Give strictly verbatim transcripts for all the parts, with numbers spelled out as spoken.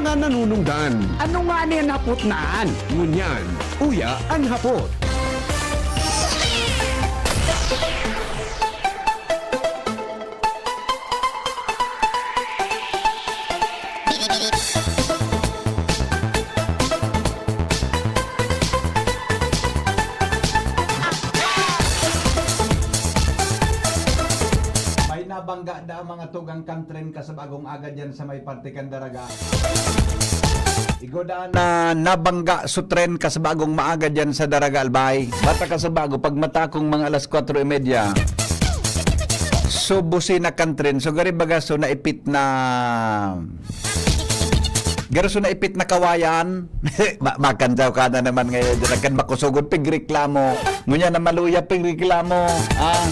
Nga nanunungdan. Ano nga ni an hapot na an? Ngunyan, uya an hapot. May nabangga da ang mga tugang kan tren ka sa Bagong Aga diyan sa may parte kan Daraga. Igo da na nabangga so tren ka sa Bagong Maaga diyan sa Daraga, Albay. Bata ka sa Bago, pag mata kong mga alas kwatro y media, so busina kan tren, so gari baga, so naipit na, garo so naipit na kawayan. Ma-, makandaw ka na naman ngayon dyan. Kan makusugod, pigreklamo. Ngunyan na maluya, pigreklamo. Ah,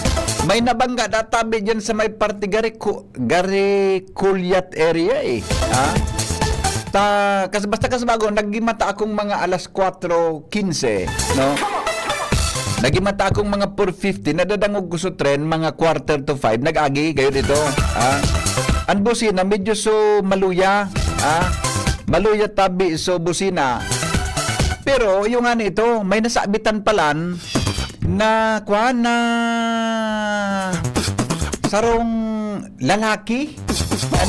may nabangga na tabi dyan sa may parte gari ku-, gari kulyat area eh. Ah? Ta, kas-, basta kas bago, nagimata akong mga alas kwatro quince, no? Nagimata akong mga four fifty, nadadangog ko sa tren, mga quarter to five, nag-agi, kayo dito. Ah? Ang busina, medyo so maluya. Ah? Maluya tabi so busina. Pero yung nga nito, may nasabitan palan na, kuwan, na sarong lalaki.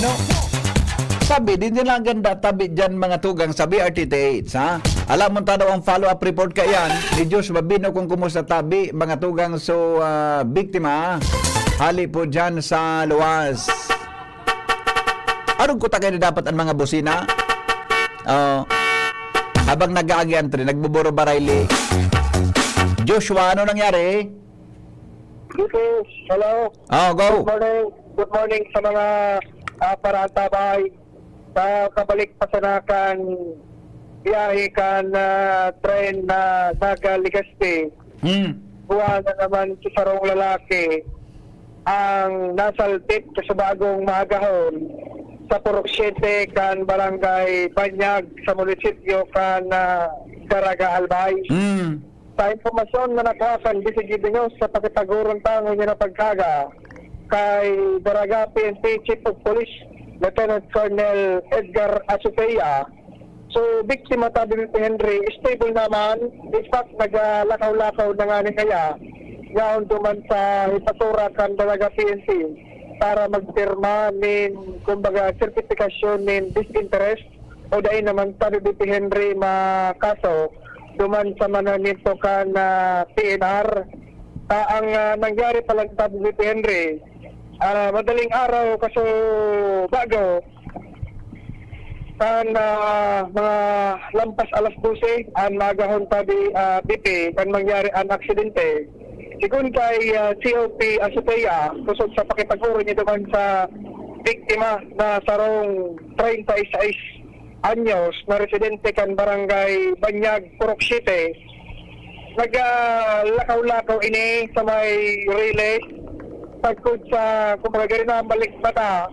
Ano? Sabi, di nila ganda tabi dyan mga tugang sa B R T T H, ha? Alam mo ta daw ang follow-up report ka yan ni Josh Babino kung kumusta tabi mga tugang so ah, biktima. Hali po dyan sa luwas. Anong kutagay na dapat ang mga busina? Oh, habang nag-aagi ang tren, nagbuburo barayli. Joshua, ano nangyari? Dito, hello. Oh, Good go. morning. Good morning sa mga uh, paraantabay. Sa kabalik pa sana kan biyahe kan ah, tren na Naga Legazpi, Hmm. kuha na naman sa sarong lalaki ang nasalpit sa bagong maagahon sa Purok Siete kan Barangay Banyag sa munisipyo kan ah, Daraga Albay. Hmm. Sa impormasyon na nakuha kan D C G B News sa pakipagurong tango niya na pagkaga kay Daraga P N P Chief of Police Lieutenant Colonel Edgar Azutea, so biktima tabi ni Henry, stable naman. In fact, nagalakaw-lakaw na nga ni kaya yaon duman sa hipatura kan Daraga P N P para magpirma nin, kumbaga, sertifikasyon nin disinterest o dai naman tabi ni Henry makaso duman sa mananito kan ah, P N R. Ah, ang ah, nangyari pa lang tabi ni Henry, ah, madaling araw kaso bago, kan ah, mga lampas alas dose, ang magahon tabi ah, B P, kan mangyari ang aksidente. Sigun kay ah, C O P Azotea, kusog sa pakipag-oro niya duman sa biktima na sarong treinta y seis anyos na residente kan Barangay Banyag, Purok Siete, nagalakaw-lakaw ini sa may riles. Pagkod sa, kumbaga, gari na balik mata,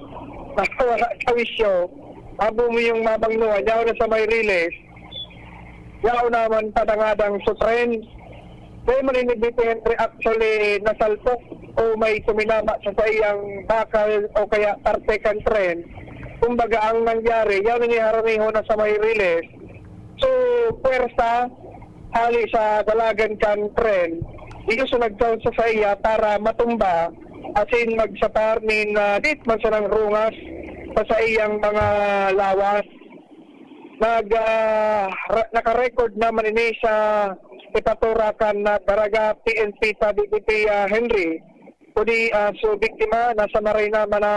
nakawala sa wisyo, abo mo yung mamangnuan, yaw na sa may riles, yaw naman padangadang sa tren. Kaya maninigbitin, actually, nasalpok o may tuminama sa saiyang bakal o kaya parte kan tren. Kumbaga, ang nangyari, yaw na ni haraniho na sa may riles. So, pwersa, hali sa dalagan kan tren, iyo so nagkaon sa saiya para matumba, asin magsapar nin uh, dit man sanang rungas sa saiyang mga lawas. Nag, ah, ra- naka-record naman ini sa ipatura kan ah, Daraga P N P tabi ni Kuya Henry. Kundi ah, so biktima nasa maray naman na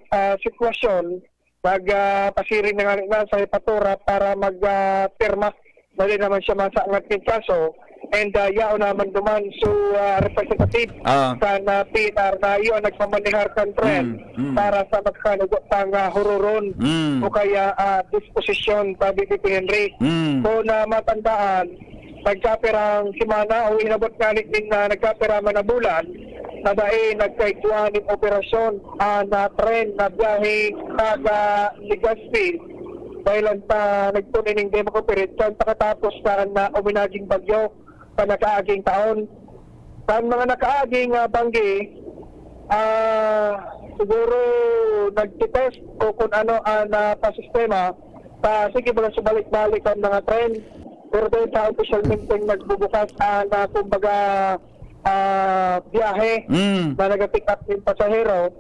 ah, sitwasyon, nag ah, pasiring na nga na sa ipatura para mag ah, pirma. Dali naman siya masangat ng kaso. And ah, yaon naman duman so ah, representative Ah. sa na P N R na iyon nagmamanihar kan tren Mm, mm. para sa magkanugot pang ah, hururon Mm. o kaya ah, disposisyon, sabi ni Henry. Mm. So na matandaan, nagkapirang semana o inabot nga ni din na nagkapira man na bulan na dai nagkaigwa ning operasyon ang ah, tren na biyahe taga Legazpi dahil ang ta nagtuni ning demo operation pagkatapos na na uminaging bagyo sa nakaaging taon. Sa mga nakaaging ah, banggi, ah, siguro nagtitest o kung ano ang ah, pasistema sa, sige, mga subalik-balik ang mga tren. Pero dahil sa opisyalmente nagbubukas, ah, na, kumbaga, ah, biyahe Mm. na nag-pick up ng pasahero,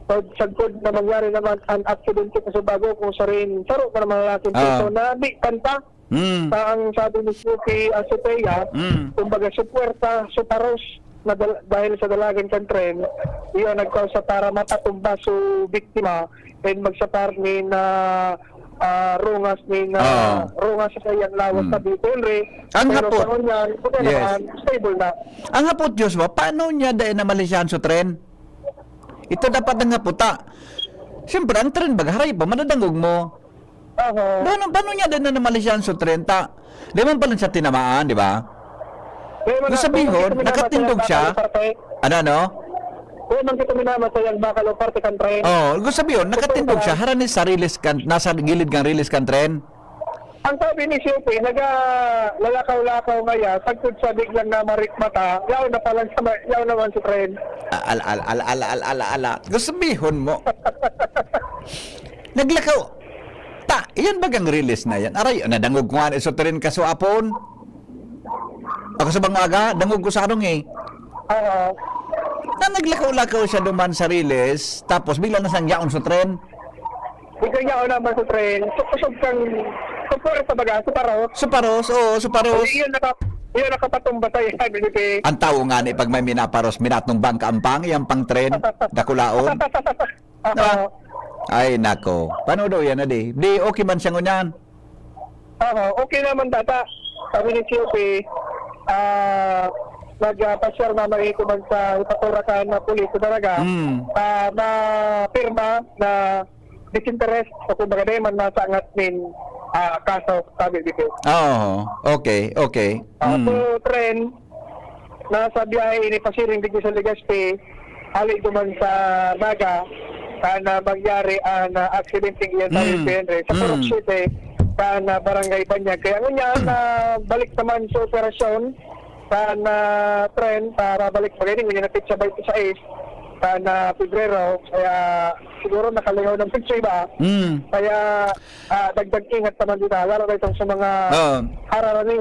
pag sagkod na mangyari naman ang aksidente sa Subago, kung sa rin, saro pa naman ang ating Ah. puso na di kanta. Mm. Sa ang sabi ni Snoopy, ah, Sophia, Mm. kumbaga, supuwerta, suparos na dal-, dahil sa dalagan kan tren, iyon nagkausa para mapatumba su biktima and magsapar nin, ah, ah, rungas nin, ah, Oo. rungas sa iyang lawas Mm. sa Bicol, eh. Ang Pero hapot. sa ngunyan, buti Yes. naman, stable na. Ang hapot, Joshua, paano niya dai namalisayan su tren? Ito dapat ang hapot, ah. Siyempre, ang tren baga, haray pa, madadangog mo. Oho. Paano, paano niya dai namalisayan su tren ta? Di man pala siya tinamaan, di ba? Di man Kung na, sabihon, di man kita nakatindog siya. Minamasa yung bakal o parte. Ano, ano? Di man kita minamasa yung bakal o parte kan tren. Oh, kung sabihon, nakatindog siya, Opo, harani sa riles kan, nasa gilid kan riles kan tren. Ang sabi ni Siyupi, naga-, lalakaw-lakaw ngaya, sagkod sa biglang namarik mata, yaon na pala sa ma-, yaon naman sa tren. Al, al, al, al, al, al, al. Kung sabihon mo. Naglakaw. Ta, iyan bagang riles na yan? Aray, nadangog ko nga ni sa tren kaswapon. Ako sa mga aga, dangog ko sa arong eh. Oo. Na naglakaw-lakaw siya duman sa riles, tapos bigla na siyang yaon sa tren. Bigla yaon naman sa tren. So, kusog kang, sa puwersa baga, sa paros. Sa paros, oo, sa paros. Ay, iyon naka-, iyon nakapatumba sa iya, Felipe. Ang tao nga ni, pag may minaparos, minatumba ang kaampang, iyang pang tren, dakulaon. Aha. Diba? Ay, nako. Paano daw yan, adi? Di, okay man siya ngunyan. Aha, okay naman, tata. Sabi ni C O P, ah, nag, ah, pasyar na may kuman sa ipaturakan na pulis sa Daraga. Mm. Ah, mapirma na disinteres o kumbaga, di man masangat nin, ah, kaso, sabi dito. Oo. Okay, okay. Ah, Mm. so, tren, nasa biyahe ini pasiring digdi sa Legazpi, hali duman sa Naga, kan, ah, mangyari ang, ah, aksidente iyan sa Mm. Henry, sa Purok Mm. Siete, kan, ah, Barangay Banyag. Kaya ngunyan, ah, balik naman sa operasyon, kan, ah, tren, para balik pa rin, ngunyan na petsa twenty-six, kan, ah, Pebrero. Kaya siguro nakalingaw ng petsa iba. Mm. Kaya, ah, dagdag ingat naman dito, lalo na itong sa mga Oo. hararani.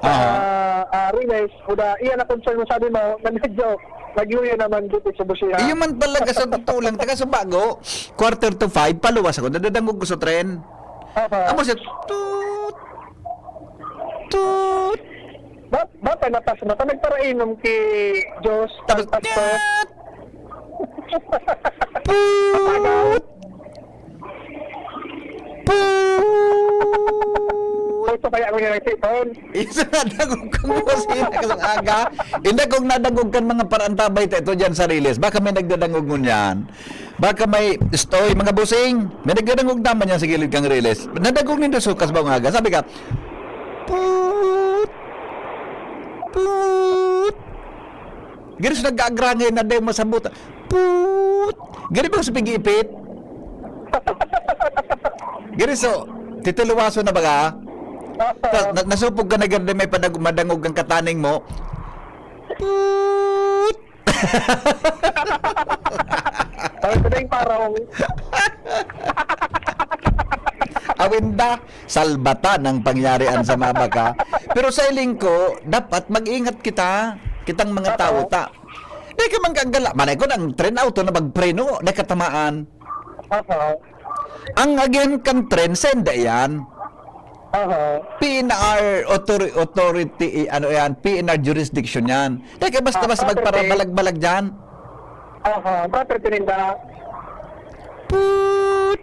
Aha. Ah, ah, Reyes, kuda, iyan ang concern mo, sabi mo, na medyo nagluyo naman dito sa Busia. Iyo man talaga, sa totoo lang, taga Subago, quarter to five, paluwas ako, nadadangog ko sa tren. Aha. Amo siya, toot, toot. Ba-, bata na pas, mata nagparainom ki Diyos, Tapos, ang pastor. Toot! Poot! Poot! Gusto kaya ako niya ng sipon? Isa na dagog kong boses na kasong aga. Hindi kong nadagog kan mga parantabay ta ito dyan sa Riles. Baka may nagdadangog mo niyan. Baka may stoy, mga busing. May nagdadangog naman yan sa gilid kang Riles. Nadagog nindo sukas ba ang aga? Sabi ka, "Poot! Poot!" Gari sa nag-aagrangay na dahil masabot. Put! Gari ba sa pig-ipit? Gari so, titiluwaso na baga? Ta-, na-, nasupog ka na gari may padag-, madangog ang kataning mo. Put! Sabi ko na yung parang Awinda, salbata ng pangyarian sa mga baka. Pero sa iling ko, dapat mag-ingat kita, kitang mga Oo. tao ta. Di ka man kagala. Manay ko ng tren auto na magpreno, di katamaan. Oo. Ang agihan kang tren, senda yan. Oo. P N R author-, authority, ano yan, P N R jurisdiction yan. Di ka basta-basta Ah, property. magparabalag-balag dyan. Aha, property ninda. Put!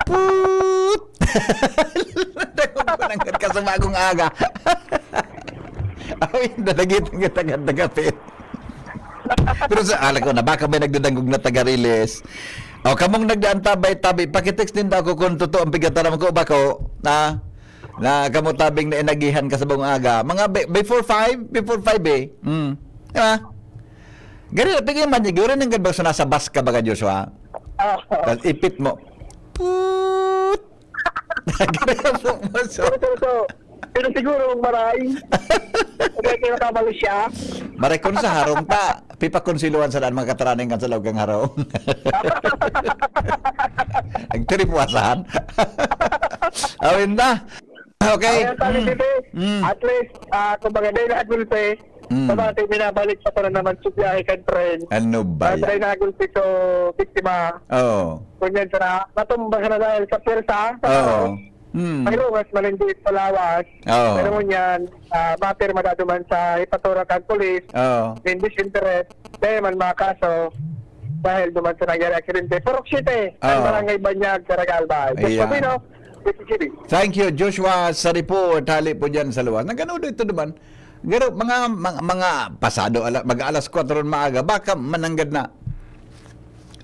Put! Dagog ko ng kasabagong aga. Ay, nalagit ang tagad nagapit. Pero sa, ala ko na, baka may nagdadangog na taga-Riles. O, kamong nagdaan tabay-tabi, pakitext din daw ako kung totoo ang pigataram ko, bako, na, na kamo tabing na inagihan kasabong aga. Mga be-, before five, before five eh. Mm. Di ba? Gari, pigay man niya, gari nang gabag sa nasa bus ka baga, Joshua. Ah. Tas ipit mo. Put! Gari ang buong maso. Pero, pero, pero, pero siguro, maray. Hindi kayo nakamali siya. Maray kung sa harong ta. Pipakonsilohan sa daan, mga kataraning kan sa laog kan harong. Nagtiripwasahan. Awin na. Okay. Ayan, Tani Mm. Titi. Mm. At least, ah, kumbaga, dahil nagulpi, Mm. pabati, minabalik sa pala naman sa biyahe kan tren. Ano ba At yan? dahil nagulpi sa biktima, Oo. kunyan sana, natumba siya na dahil sa pwersa, sa Oo. tao. Mm. May rungas, malindi sa lawas. Oo. Pero ngunyan, ah, mapirma na duman sa ipatura kan polis, Oo. in disinterest, dahil man mga kaso, dahil duman sa nangyari aksidente. Purok City, ang Oo. barangay Banyag, Caragalba. Joshua Ayan. Pino, P C G B. Thank you, Joshua, sa report. Hali po dyan sa luwas. Nagano ito naman? Garo, mga, mga, mga pasado, ala, mag-alas kwatro na maaga, baka mananggad na.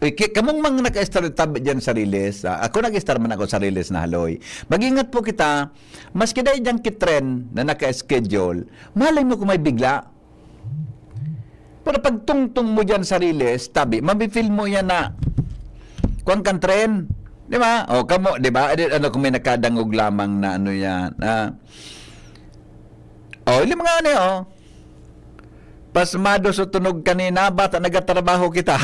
Uy, ki-, kamong mga naka-istar tabi dyan sa Riles, ah, ako nag-istar man ako sa Riles na haloy. Mag-ingat po kita, maski dahil dyan kitren na naka-schedule, malay mo kung may bigla. Pero pagtungtong mo dyan sa Riles, tabi, mafe-feel mo yan na kuwan kang tren. Di ba? O, kamo, di ba? Adi, ano, kung may nakadangog lamang na ano yan. Ah. O, yung mga ano, oh. Pasmado sa tunog kanina, bata nagtatrabaho kita.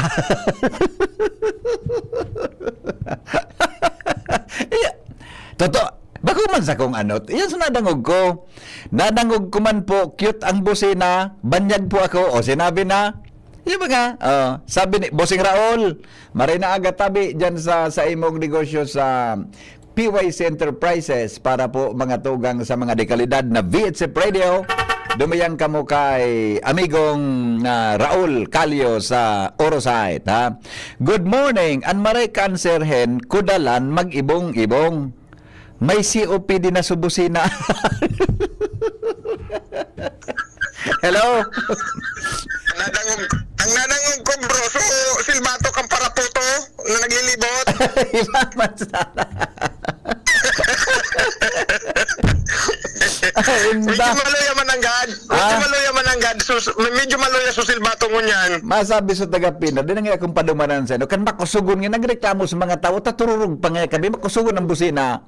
Iya, totoo, bako man sa kung ano, yan sa nadangog ko. Nadangog ko man po, cute ang busina, banyag po ako, o sinabi na, yung mga, oh, sabi ni Bossing Raul, maray na aga tabi dyan sa, sa imong negosyo sa P Y C Enterprises para po mga tugang sa mga dekalidad na V H F Radio. Dumayang kamo kay amigong, ah, Raul Calio sa Orosite, ha? Good morning. An maray kanserhen, kudalan, mag-ibong-ibong. May C O P D na sa busina. Hello? Nadangog, ang nadangog ko, bro, so, silbato kang paraputo na naglilibot. Iba man sana. Ay, Medyo inda. maluya man ang gad. Medyo Ah. maluya man ang gad. Sus, medyo maluya so silbato ngunyan. Masabi sa taga Pinar, di na nga akong padumanan sa inyo. Kan makusugon nga nagreklamo sa mga tao, tatururog pa nga kami, makusugon ang busina.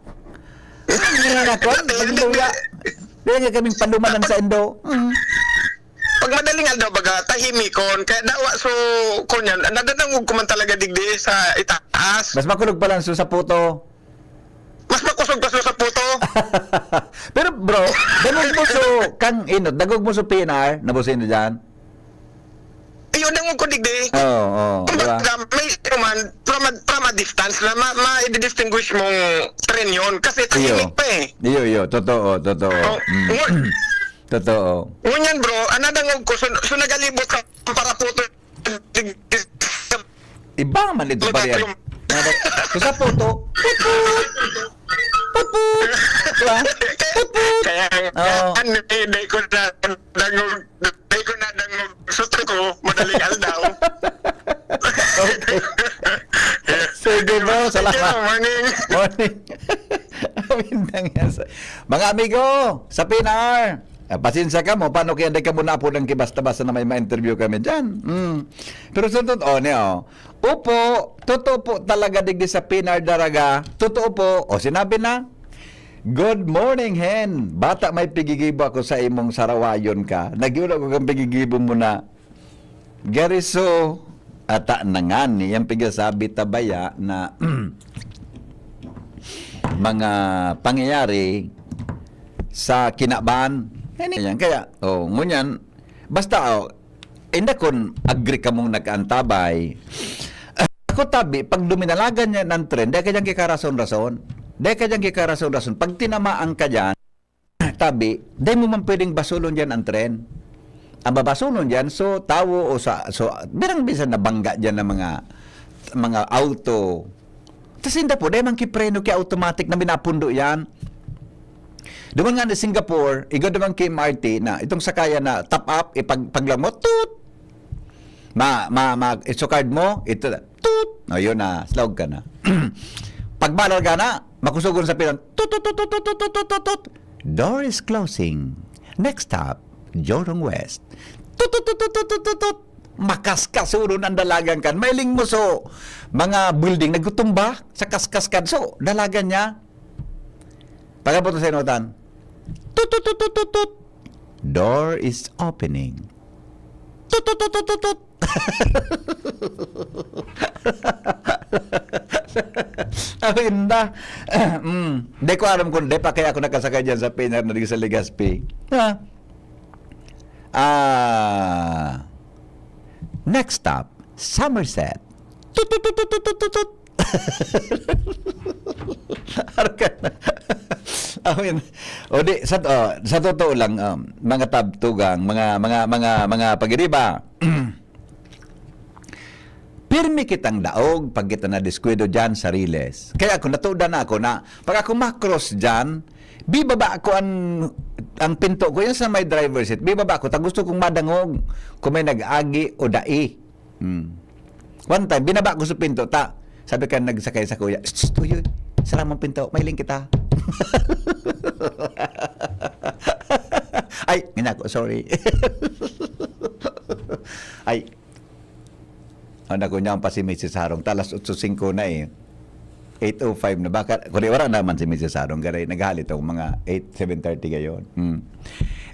Hindi nga ako, Hindi, hindi, maluya. hindi. Di nga kaming padumanan sa indo. Mm. Pag madaling aldaw, baga, tahimikon. Kaya dawa, so, kunyan, nadadangog ko man talaga digdi sa itaas. Mas makulog pa lang so sa puto. Mas makusog pa so sa puto. Pero bro, dangog mo so, kang inot, dangog mo so P N R, na busina dyan? Ayun, dangog ko digdi. Oo, oo, di ba? Kumbaga, may, ano man, from a, from a distance na ma, ma-distinguish mong tren yun. Kasi Iyo. tahimik pa eh. Iyo, iyo. Totoo, totoo. Oh, Mm. ngun-, Totoo. ngunyan, bro, ang nadangog ko, so, so nagalibot ka para puto. Iba man ito Iba baryan. yung Mga ba-, kung sa puto, put-put! Put-put! Di ba? Put-put! Kaya nga, Oo. ano, eh, dahil ko na dangog, dahil ko na dangog, sutro ko, madaling aldaw. Okay. Sige, bro. Thank you, Salamat. morning. Morning. Bintang yan sa-, mga amigo, sa Pinar, ah, pasensya ka mo, paano kaya di ka muna po nang kibasta-basta na may ma-interview kami dyan? Mm. Pero sa totoo niya, oh, opo, totoo po talaga digdi sa Pinar Daraga. Totoo po. O, sinabi na. Good morning, Hen. Bata, may pigigibo ako sa imong sarawayon ka. Nagyulo ko kang pigigibo mo na. Gariso, ata na nga ni, ang pigasabi tabaya na mga pangyayari sa kinaban. Yan, yan. Kaya, oh, ngunyan, basta, oh, inda kun agree kamong nag-antabay, ako tabi, pag duminalagan niya ng trend, dahil kanyang kikarason-rason, dahil kanyang kikarason-rason, pag tinamaan ka dyan, tabi, dahil mo man pwedeng basulon dyan ang trend. Ang babasulon dyan, so, tawo o sa, so, birang bisan nabangga dyan ng mga, mga auto. Tas inda po, dahil man kipreno, ki automatic na minapundo yan. Duman nga na Singapore, igwa duman ki M R T na itong sakayan na top up, ipag-, paglamot, tut! Ma, ma, ma, itsukard mo, ito, tut! O, yun na, slaog ka na. Pagbalar ka na, makusugon sa pilan, tut, tut, tut. Door is closing. Next stop, Jorong West. Tut, tut, tut. Makaskasuron ang dalagan kan. Mailing mo so, mga building nagtutumba sa kaskas kan. So, dalagan niya. Pagabot sa inutan. Tut, tut, tut, tut, tut, tut. Door is opening. Tut, tut, tut, tut, tut, tut. Ang inda. Mm. Di ko alam kung di pa kaya ako nakasakay dyan sa Pinar na di sa Legazpi. Ha? Ah, next stop, Somerset. Tut, tut, tut, tut, tut, tut, tut. Arkan. I mean, o di, sa, oh, sa totoo lang, um, mga tabtugang, mga, mga, mga, mga pagiriba, pirmi kitang daog pag kita na diskuido dyan sa Riles. Kaya ako, natudan na ako na, pag ako makros dyan, bibaba ako ang, ang pinto ko, yan sa may driver seat, bibaba ako, ta gusto kong madangog kung may nag-agi o dai. Hmm. One time, binaba ko sa pinto, ta, sabi ka nagsakay sa kuya, "Shh, tuyo, sara mong pinto, mailing kita." Ay, nginyan ko, sorry. Ay, ano ko niya pa si Missus Harong, ta alas otso singko na eh. Eight oh five na ba? Ka-, kundi wala naman si Missus Harong, garay, naghali tong mga eight, seven thirty gayon. Hmm.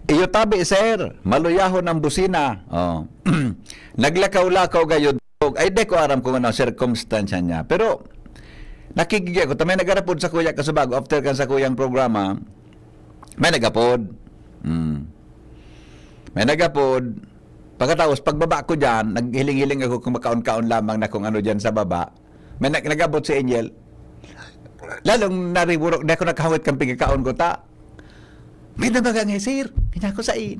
Iyo tabi, sir. Maluyahon ang busina. Oh. Naglakaw-lakaw gayon. Ay, di ko aram kung ano ang sirkumstansya niya. Pero, nakikigay ko. Tamay nag-arapod sa kuya kasubago. After kan sa kuyang programa, may nagapod. Hmm. May nagapod. Pagkatapos, pagbaba ko dyan, naghiling-hiling ako kung makaon-kaon lamang na kung ano dyan sa baba. May nag-, nag-abot si Angel. Lalong nariburok, di ako nakahawit kang pagkakaon ko, ta. May nabaga nga, sir. Kanya ko sa in.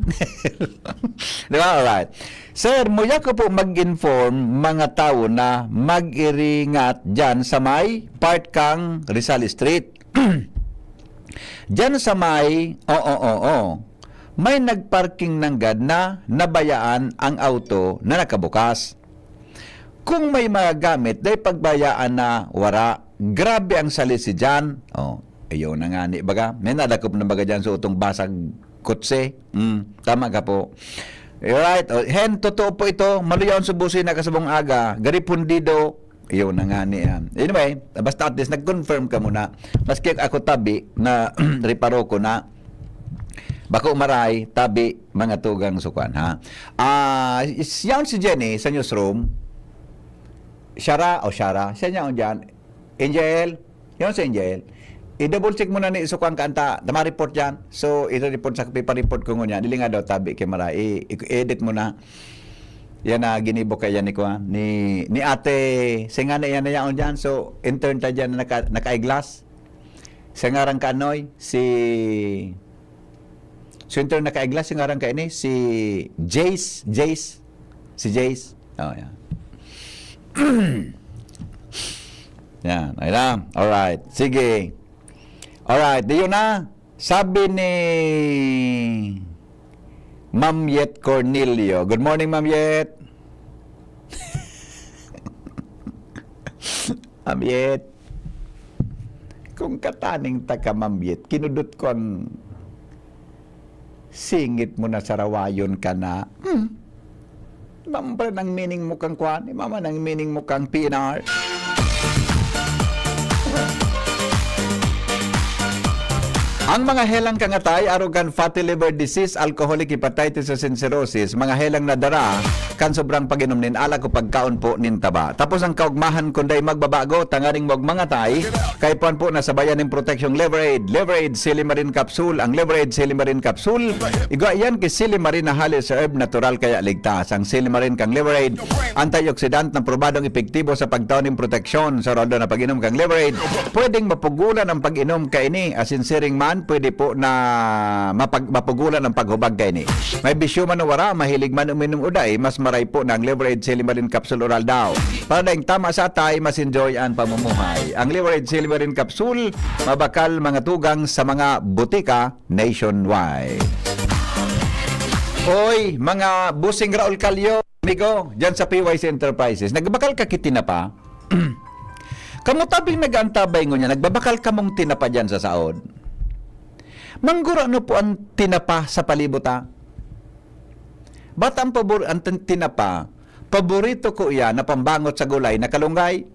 Di ba? Alright. Sir, muya ko po mag-inform mga tao na mag-iringat dyan sa may part kang Rizal Street. Dyan sa may, oo, oo, may nagparking nanggad na nabayaan ang auto na nakabukas. Kung may mga gamit, dai pagbayaan na wara. Grabe ang salisi dyan. Oh, iyo na nga ni baga. May nadakop na baga dyan sa utong basag kotse. Mm, tama ka po. Alright. Oh, hen, totoo po ito. Maluyaon sa busi na kasabong aga. Garipundido. Iyo na nga ni yan. Anyway, basta at least nag-confirm ka muna. Maski ako tabi na reparo ko na bako maray, tabi, mga tugang sukwan, ha? Ah, is-, yan si Jenny sa newsroom. Siya ra, o siya ra. Siya niya on dyan. Angel, yun si Angel. I-double check mo na ni sukwan ka anta, tama report yan. So, i-report sa, ipa-report ko ngunyan. Dili nga daw tabi kay maray. I-, i-edit mo na. Yan na, ginibo kaya ni Kwan. Ni, ni ate, si nga na yan na yaon dyan. So, intern ta dyan na naka, naka-eyeglass. Sa ngaran ka, Noy, si, so, intern naka-eyeglass, sa ngaran ka ini, si Jace, Jace. Si Jace. Oh, yan. Yan, okay lang. Alright. Sige. Alright, di yun na. Sabi ni Ma'am Yet Cornelio. Good morning, Ma'am Yet. Ma'am Yet. Kung kataning ta ka, Ma'am Yet, kinudot ko ang singit mo na sarawayon ka na. Hmm. Ma'am pa rin ang meaning mo kang kwan, mama nang meaning mo kang P N R. Ang mga helang kangatay, arog kan fatty liver disease, alcoholic hepatitis o cirrhosis, mga helang nadara kan sobrang pag-inom nin alak o pagkaon po nin taba. Tapos ang kaugmahan, kunday magbabago, tanganing magmangatay, kay puan po nasabayan nin proteksyong Liver Aid. Liver Aid Silimarin Capsule. Ang Liver Aid Silimarin Capsule, igwa yan kay Silimarin na halos herb natural kaya ligtas. Ang Silimarin kang Liver Aid, antioxidant na probadong epektibo sa pagtao nin proteksyon. Sa raw na pag-inom kang Liver Aid, pwedeng mapugulan ang pag-inom kaini. Asin siring man, pwede po na mapag-, mapugulan ang paghubag kaini. May bisyo man o wara, mahilig man uminom o dai, mas maray po na ang Liver Aid Silimarin Capsule Oral daw. Para daing tama sa atay, mas enjoy ang pamumuhay. Ang Liver Aid Silimarin Capsule, mabakal mga tugang sa mga butika nationwide. Oy, mga busing Raul Calio, amigo, dyan sa P Y C Enterprises, nagbakal ka ki tinapa? Kamo tabing nag-aantabay ngunyan, nagbabakal kamong tinapa dyan sa saod. Manggurano po ang tinapa sa palibot, ha? Ba't ang pabor-, ang tin-, tinapa, paborito ko iyan na pambangot sa gulay na kalunggay?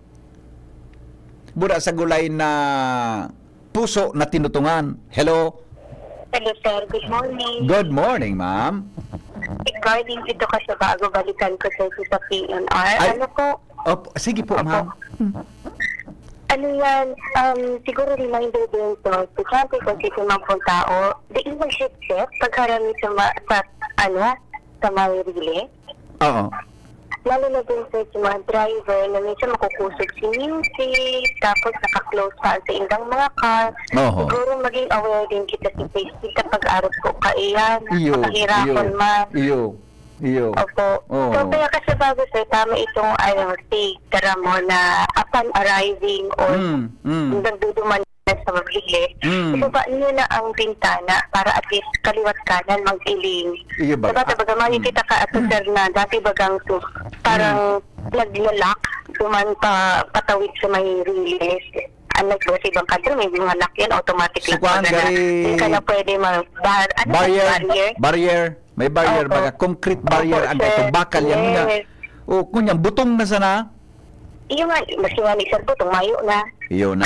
Bura sa gulay na puso na tinutungan. Hello? Hello, sir. Good morning. Good morning, ma'am. Regarding ito kasi bago balikan ko, sir, sa P N R. Ay, Ano po? Opo, sige po, Opo. ma'am. Hmm. Ano yan? Um, siguro reminder din sa mga estudyante kung sino man pong tao, di yung mag-headset pagharani sa, ma- sa, ano, sa may relay. Oo. Lalo na din, sir, sa mga driver na minsan makukusog si music, tapos naka-close pa sa indang mga car. Oho. Siguro maging aware din kita sa safety kapag arog ko kaiyan, Iyo, makahirapan iyo, man. iyo, iyo. Opo. Oo. So, kaya kasi bago, sir, tama itong, ano, si Karamo na upon arriving or Mm, mm. nagduduman na sa mabili, Mm. ibaba niyo na ang bintana para at least kaliwat kanan mag-iling. Iyo ba? Diba, tabaga, Mm. makikita ka at Mm. sir na dati bagang to, parang Mm. naglalak, duman pa, patawid sa may release. Unlike ba sa ibang country, may mga lock yan, automatic So, lang kuwan, pag na, gari- hindi ka na pwede mag-, bar-, ano ba, Barrier, barrier? barrier. May barrier Opo. baga, concrete barrier, Opo, ang sir. ito, bakal yan muna. Yes. O, kunya, butong na sana. Iyo nga, mas nga ni sir, butong mayo na. Iyo na.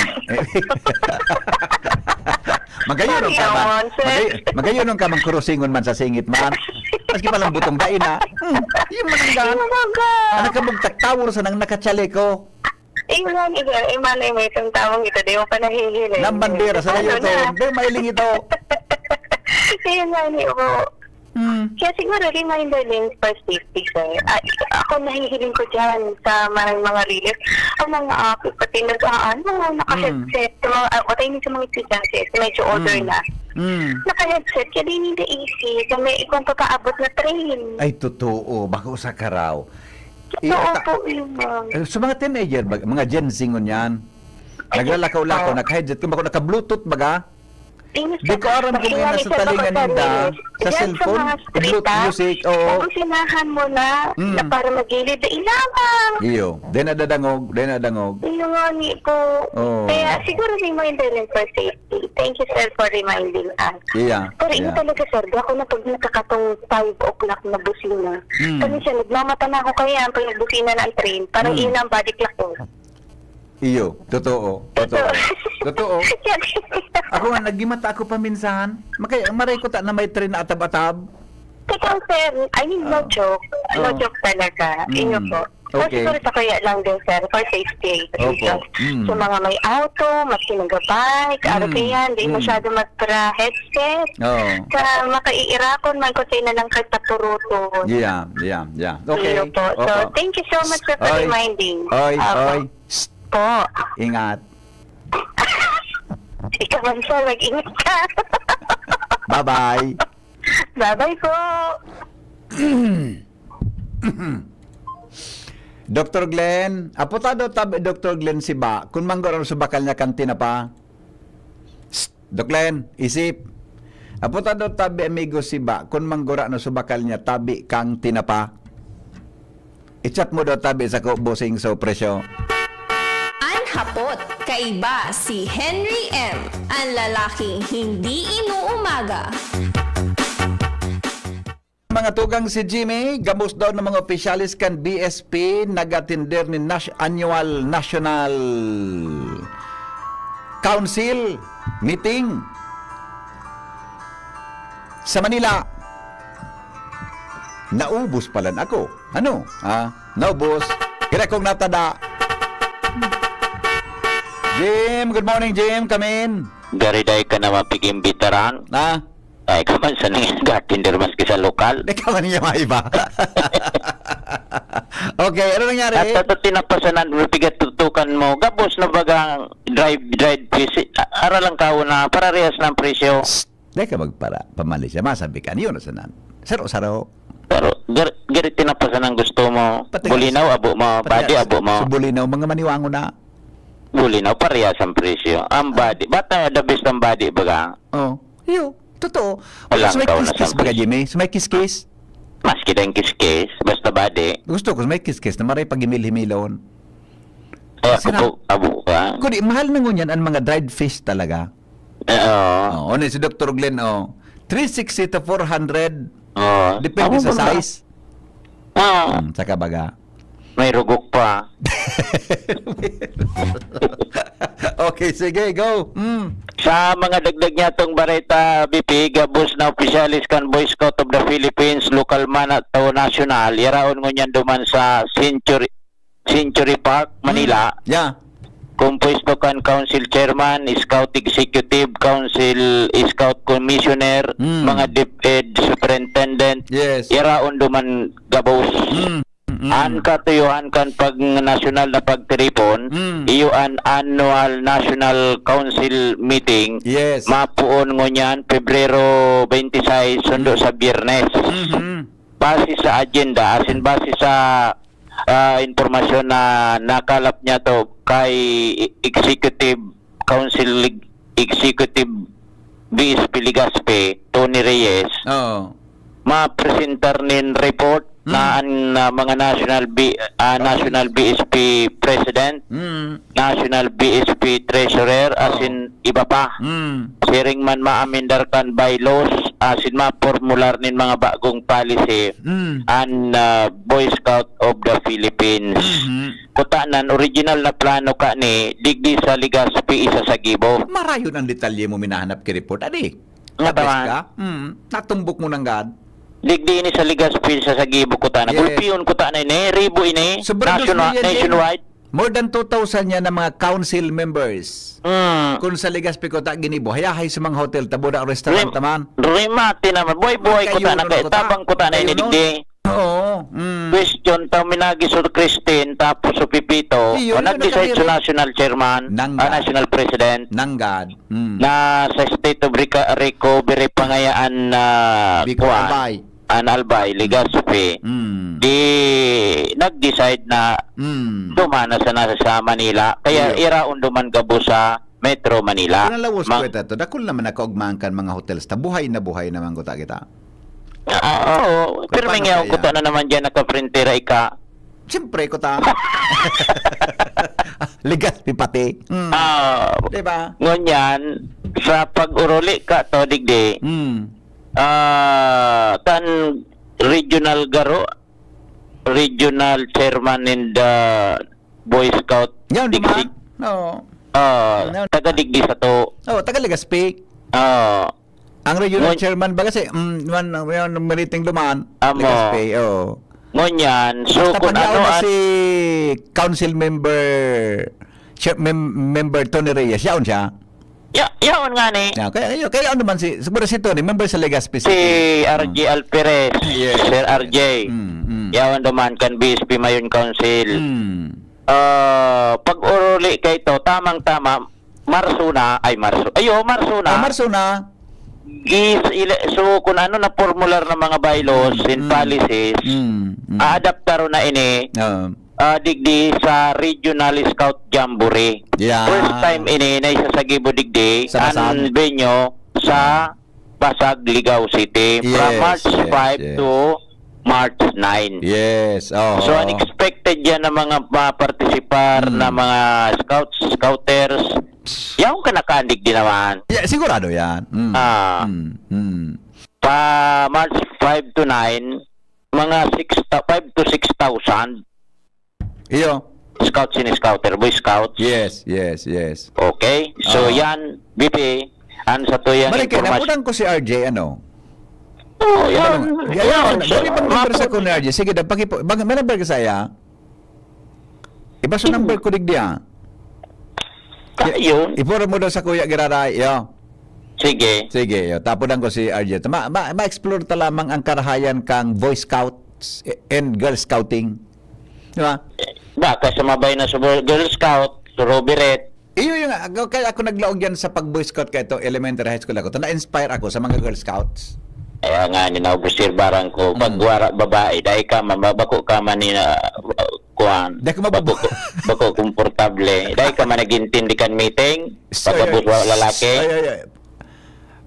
Magayon ang Sorry kaman. naman, sir. Magay-, magayon ang kamang kurusingon man sa singit man. Maski palang butong dai na. Hmm, iyo man ang gaan. Iyo man ang gaan. Anak ka mong taktawor sa nang nakachaleko. Iyo nga ni sir, eh, malay mo itong tamang ito, di mo pa nahihiling. Nang bandera sa Ano layo to, na? di mailing ito. Iyo nga ni, opo. Hmm. Kaya siguro, reminder din for safety, sir. Ah, ako nahihiling ko dyan sa mga, mga release. Ang mga apo, pati nag-aano, naka-headset. Hmm. Sa mga, ah, patay din sa mga estudyante, medyo older Hmm. na. Hmm. Naka-headset, kaya di nila isip na may ikong papaabot na train. Ay, totoo. Bako sa karaw. Totoo Iyata-, po yun, ma'am. eh, sa mga teenager, bag-, mga Gen Z ngunyan, Ay, naglalakaw-lakaw, oo. naka-headset, kung bako naka-Bluetooth baga, Yes, Di ko aram kung Kasi yan nga, nasa minsan talinga ako ninda, sarili. sa Diyan sa cellphone, mga street, Bluetooth ah. music, oo. Pag usinahan mo na, Mm. na para magilid, na ilamang. Iyo, di na dadangog, di na dangog. Iyo nga ni po. Oo. Kaya siguro reminder lang for safety. Thank you, sir, for reminding us. Iya, Pero yun iya. talaga, sir, di ako na pag nakakatong five o'clock na busina. Mm. Kasi siya, nagmamata na ako kaya pag nagbusina na ang train, parang Mm. yun ang body clock ko. Iyo, totoo, totoo. Totoo. Totoo. Ako nga, nagimata ako paminsan. Makay-, maray ko ta na may train na atab-atab. Totoo, sir. I mean, no Oo. joke. No Oo. joke talaga. Mm. Iyo po. So, Okay. siguro sa kaya lang din, sir, for safety Opo. reasons. Mm. Sa mga may auto, maski nag-bike, ano Mm. kaya, hindi Mm. masyado magpra-headset. Oo. Sa makaiirakon man ko sa inanangkad sa puruton. Yeah, yeah, yeah. Okay. Iyo po. So, Opo. thank you so much, sir, for Oy. reminding. Oy, Opo. oy. Psst. Po. Ingat. Ikaw man, sir, mag-ingat ka. Bye-bye. Bye-bye po. Doktor Glenn, apotado tabi Doktor Glenn si Ba, kun manggoro sa bakal niya kan tinapa. Psst, Doc Len, isip. Apotado tabi, amigo, si Ba, kun manggura na subakal niya, tabi kang tinapa. I-chat mo daw tabi sa ko, bossing, sa presyo. An hapot, kaiba si Henry M, an lalaking hindi inuumaga. Mga tugang, si Jimmy, gabos daw ng mga opisyales kan B S P, nag-atender ni Nas-, Annual National Council Meeting sa Manila. Naubos pala na ako. Ano? Ha? Naubos. Kaya kong natada. Jim, good morning, Jim. Come in. Gariday ka na mapiging bitaran. Ha? Ay, ka man sa nag-attender maski sa lokal. Di ka man niya maiba. Okay, ano nangyari? At ito tinapasanan, pigatutukan mo. Gabos na bagang drive, drive, busy. A-, ara lang kao na pararehas ng presyo. Psst, di ka magpara, pamali siya. Masabi ka, yun na sanan. Saro-saro. Pero gar-, gari tinapasanan gusto mo. Pati Bulinaw, abo mo. Pati Badi, abo mo. Sa Bulinaw, mga maniwango na. Bulinaw, parehas ang presyo. Ang Ah. badi. Bata, the best ang badi, baga. Oh, iyo. Totoo. Walang Sa may kauna kiskis sa baga, presyo. Jimmy? Sa may kiskis? Maski din kiskis, basta badi. Gusto ko, sa may kiskis na maray pag-imil-himilon. Ay, ako Sina- po, abo ka. Kundi, mahal na ngunyan ang mga dried fish talaga. Eh, oo. Oh, ano si Doktor Glenn, oh. Three sixty to four hundred. Oo. Depende Ako sa ba? size. Ah. Hmm, saka baga. May rugok pa. Okay, sige, go. Mm. Sa mga dagdag niya tong bareta, B P, gabos na opisyalis kan Boy Scout of the Philippines, lokal man ato nasyonal, yaraon ngunyan duman sa Century, Century Park, Manila. Mm. Yeah. Kompuesto kan Council Chairman, Scout Executive, Council Scout Commissioner, Mm. mga DepEd Superintendent, Yes. yaraon duman gabos. Mm. Mm. An katuyohan kan pag-, nasyonal na pagtiripon, Mm. iyo an Annual National Council Meeting, Yes. mapoon ngunyan, Pebrero twenty-six, sundo Mm. sa Biyernes. Mhm. Base sa agenda, asin base sa, ah, impormasyon na nakalap niya to kay Executive Council Leg-, Executive B S P Legazpi, Tony Reyes, Oo. mapresentar nin report na Mm. an, ah, mga national B-, ah, Council. National B S P President, Mm. National B S P Treasurer, Oo. asin iba pa. Mm. Siring man maamendar kan bylaws, asin mapormular nin mga bagong policy Mm. an, ah, Boy Scout of the Philippines. Mhm. Kutana, an original na plano kani, digdi sa Legazpi, isa sa Gibo. Marayon ang detalye mo minahanap ki report, adi. Nga Abes taman. ka? Mm, natumbok mo nanggad. Digdi ini sa Legazpi, isa sa Gibo, kutana. Yes. Gulpiyon kutana ini, ribo ini. Sobra dos Nationa-, milyon din. Nationwide. More than two thousand yan na mga council members. Mm. Kung sa Legazpi kuta, ginibo, hayahay sa mga hotel, tabo na restaurant Rim-, taman. Rimate naman. Buhay-buhay Magkayuno kutana, na kaya kuta. tabang kutana ini Magkayuno. digdi. Oo, mm. Question, tao minagi si Christine, tapos si Pipito, Iyo, o, yun, nag-decide nakabiri. sa national chairman, Nangga. ah, national president, Nanggad. Mm. na sa state of reco-, recovery pa ngayaan na Bicol kuwan, Albay. an Albay, Mm. Legazpi. Mm. Di, nag-decide na Mm. dumana sa, nasa sa Manila. Kaya Iyo. iraon duman gabo sa Metro Manila. Kung nalawos Mang- ko ito, ito, dakul naman na kaugmahan kan mga hotels ta. Buhay na buhay naman ko ta kita. Ah, oo. Pero Paano may ngayon kaya? ko ta na naman dyan, nakaprintera ika. Siyempre, ko ta. Legazpi pati. Mm. Ah, Diba? ngunyan, sa pag-uruli ka to, digdi, Mm. ah, kan regional garo, regional chairman in the Boy Scout Yan, Exec-, naman. Oo. ah, Yan. taga digdi sa to. Oh, taga Legazpi. Ah, Ang regional Ngun- chairman ba kasi, mm, man, man, meriting duman, Amo. Legazpi, oo. Ngunyan, so Basta kung pag yaon ano na an- si council member, chair-, mem-, member Tony Reyes, yaon siya? Ya-, yaon nga ni. Ya, kaya, kaya, kaya yaon naman si, siguro si Tony, member sa Legazpi Si City. R J Mm. Alperes, Yes, Sir yes. R J. Mm, mm. Yaon duman kan B S P Mayon Council. Mm. Ah, pag-uruli kay to, tamang-tama, Marso na, ay, Marso. Ay, oo, Marso na. Ah, Marso na. Is, ile-, so, kung ano na formular ng mga bylaws Mm, and mm. policies, Mm, mm. aadaptar na ini, Oo. ah, digdi sa Regional Scout Jamboree. Yeah. First time ini na isa sa Gibo digdi, Sa Basag. ang venue sa Ah. Basag, Ligao City, from Yes, March yes, five yes. to March nine. Yes, oo. So, unexpected yan ng mga, mga participar, Mm. na mga scouts, scouters. Yaon ka nakaandig din naman. Yeah, sigurado yan. Mm. Ah. Mm, mm. Pa March five to nine, mga six ta-, five to six thousand Iyo. Scouts and Scouter, Boy Scouts. Yes, yes, yes. Okay? So, Ah. yan, B P, ang sa tuyang Balik kayo, impormasyon. Napudang ko si R J, ano? Oh, yan. Ano? Yan, Yan, yan. so, Dali pang number sa mapu- ko ni R J. Sige, daw, pakipo-, bag-, may number ka saya? Iba sa Hmm. number ko, digdi, ah. Ka-, Ya-, yun. Ipura mo daw sa Kuya Giraray, yo. Sige. Sige, yo. Tapudang ko si R J. Ma-, ma-, ma-explore ta lamang ang karahayan kang Boy Scouts and Girl Scouting. Di ba? Baka sumabay na sa Girl Scout, sa Roberet. Iyo yung, ako, kaya ako naglaog yan sa pag-Boy Scout kaya ito, elementary, high school ako. Ito, na-inspire ako sa mga Girl Scouts. Kaya nga, ni naobserbaran ko, pag Mm. wara babae, dahil ka, mababako ka man ni na, uh, kuwan. Dahil ka mabubo. Bako, bako komportable. Dahil ka man nag-intindi kan meeting, So, pagkabot ay, wa lalaki. ay, ay, ay.